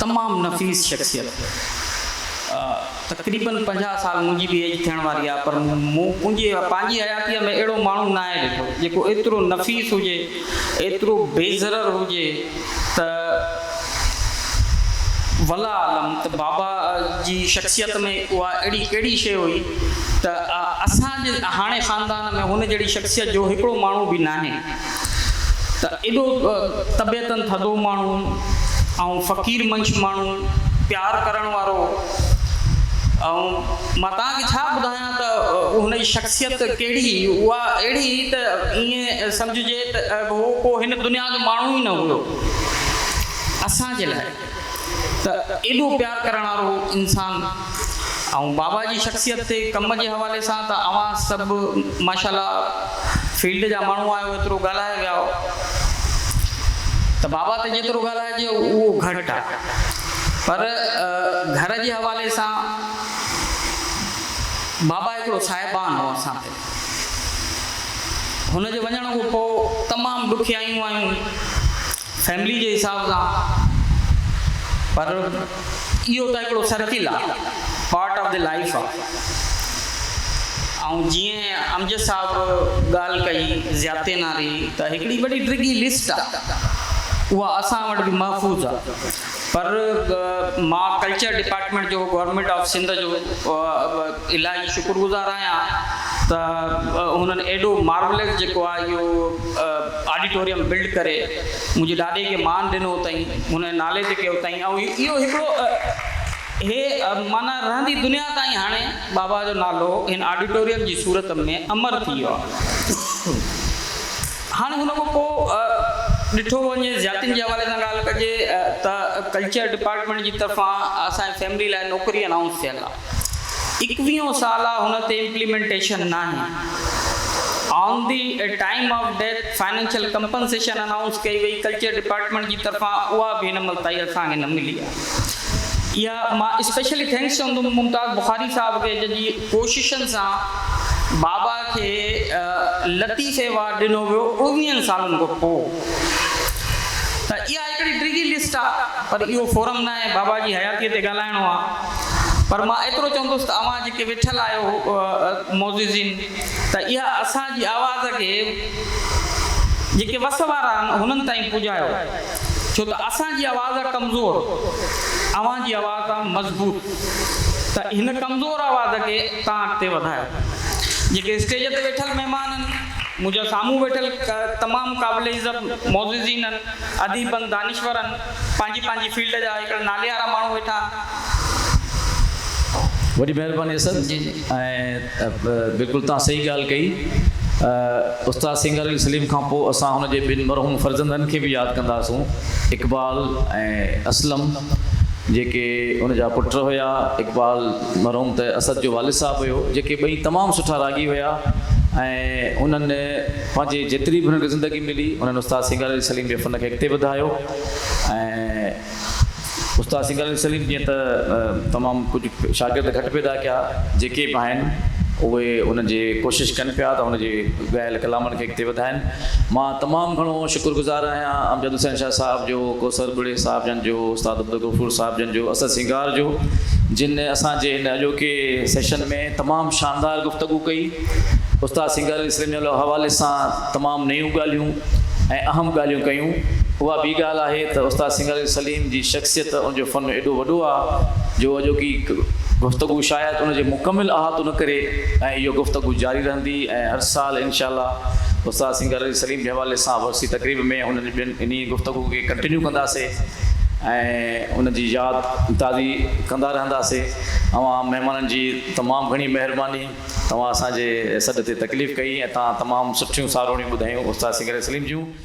تمام نفيس شخصيت. تقريبن 50 سال منهنجي به ايج ٿيڻ واري آهي پر مون منهنجي پنهنجي حياتيء ۾ اهڙو ماڻهو ناهي ڏٺو جيڪو ايترو نفيس هجي ايترو بي ضرر هجي ته والله اعلم ته بابا جي شخصيت ۾ اها اهڙي ڪهڙي شيء هئي ته اسان جي هاڻي خاندان ۾ هن جهڙي شخصيت جو هڪڙو ماڻهو به ناهي ته ايڏو طبيعتن ٿڌو ماڻهو ۽ فقير منش ماڻهو پيار ڪرڻ وارو ۽ مان توهان کي ڇا ٻڌايان ته هن جي شخصيت ڪهڙي هئي اها اهڙي هئي ته ائين سمجهجي ته هو ڪو هن دنيا جو ماڻهو ئي نه هيو اسان جي لاء ته ايڏو پيار ڪرڻ وارو انسان ۽ بابا جي شخصيت تي ڪم جي حوالي سان ته اوهان سڀ ماشاء الله فيلڊ جا ماڻهو آهيو ايترو ڳالهائي ويا آهيو ته بابا تي جيترو ڳالهائجي اهو گهٽ آهي پر گهر جي حوالي سان بابا هڪڙو صاحبان هو اسان تي هن جي وڃڻ کان پوء تمام ڏکيائيون آيون فيملي جي حساب سان پر اهو ته هڪڙو سرڪل آ پارٽ آف the life آ ۽ جيئن امجد صاحب ڳالهه ڪئي زيادتين واري ته هڪڙي وڏي ڊگهي لسٽ آ اها اسان وٽ به محفوظ آ پر مان ڪلچر ڊپارٽمينٽ جو گورنمينٽ آف سنڌ جو الاهي شڪر گذار آهيان ته هنن ايڏو مارولس جيڪو آ اهو آڊيٽوريم بلڊ ڪري منهنجي ڏاڏي کي مان ڏنو اٿائين هن جي نالي تي ڪيو اٿائين ۽ اهو هڪڙو هي معنيٰ رهندي دنيا تائين هاڻي بابا جو نالو هن آڊيٽوريم جي صورت ۾ امر ٿي ويو آهي. هاڻي هن کان پوء ڏٺو وڃي زيادتين جي حوالي سان ڳالهه ڪجي ته ڪلچر ڊپارٽمينٽ جي طرفان اسان جي فيملي لاء نوڪري انائونس ٿيل آهي. ايڪويهون سال آ هن تي امپليمينٽيشن ناهي. On the time of death financial compensation announce ڪئي وئي ڪلچر ڊپارٽمينٽ جي طرفان اها به هن مهل تائين اسان کي نه ملي آهي. اها مان اسپيشلي thanks چوندم ممتاز بخاري صاحب کي جنهن جي ڪوششن سان بابا کي لطيف ايوارڊ ڏنو ويو اڻويهن سالن کان پوء ته اها هڪڙي ڊگهي لسٽ آ پر اهو فورم ناهي بابا جي حياتي تي ڳالهائڻو آ پر مان ايترو چوندس ته اوهان جيڪي ويٺل آهيو معززين ته اها اسان جي آواز کي جيڪي وس وارا آهن هنن تائين پڄايو ڇو ته اسان جي آواز آ ڪمزور اوهان جي آواز آ مضبوط ته هن ڪمزور آواز کي توهان اڳتي وڌايو جيڪي اسٽيج تي ويٺل مهمان آهن. منهنجا سامهون ويٺل تمام قابل عزت معززين آهن، اديب آهن، دانشور آهن، پنهنجي پنهنجي فيلڊ جا هڪڙا ناليوارا ماڻهو ويٺا آهن. وڏي مهرباني اسد جي جي. ۽ بلڪل توهان صحيح ڳالهه ڪئي استاد سينگار علي سليم کان پوء اسان هن جي ٻن مرحوم فرزندن کي به ياد ڪنداسون اقبال ۽ اسلم جيڪي ان جا پٽ هيا اقبال مرحوم ته اسد جو والد صاحب هيو جيڪي ٻئي تمام سٺا راڳي هيا ۽ انهن پنهنجي جيتري به انهن کي زندگي ملي انهن استاد سينگار علي سليم جي فن کي اڳتي وڌايو ۽ استاد سينگار علي سليم جيئن ته تمام ڪجهه شاگرد گهٽ پيدا ڪيا جيڪي به آهن اهي ان جي ڪوشش ڪن پيا ته ان جي ڳايل ڪلامن کي اڳتي وڌائن مان تمام گهڻو شڪر گذار آهيان امجد حسين شاهه صاحب جو ڪوثر ٻرڙي صاحب جن جو استاد عبدالغفور صاحب جن جو اسد سينگار جو جن اسان جي هن اڄوڪي سيشن ۾ تمام شاندار گفتگو ڪئي استاد سينگار علي سليم جي حوالي سان تمام نيون ڳالهيون ۽ اهم ڳالهيون ڪيون اها ٻي ڳالهه آهي ته استاد سينگار علي سليم جي شخصيت ان جو فن ايڏو وڏو آهي جو اڄوڪي گفتگو شايد ان جي مڪمل احاطو نه ڪري ۽ اهو گفتگو جاري رهندي ۽ هر سال انشاء الله استاد سينگار علي سليم جي حوالي سان ورسي تقريب ۾ هنن ٻين انهي گفتگو کي ڪنٽينيو ڪنداسي ۽ ان جي ياد تازي ڪندا رهنداسي اوهان مهمانن جي تمام گهڻي مهرباني توهان اسان جي سڏ تي تڪليف ڪئي ۽ توهان تمام سٺيون ساروڻيون ٻڌايون استاد سينگار علي سليم جون.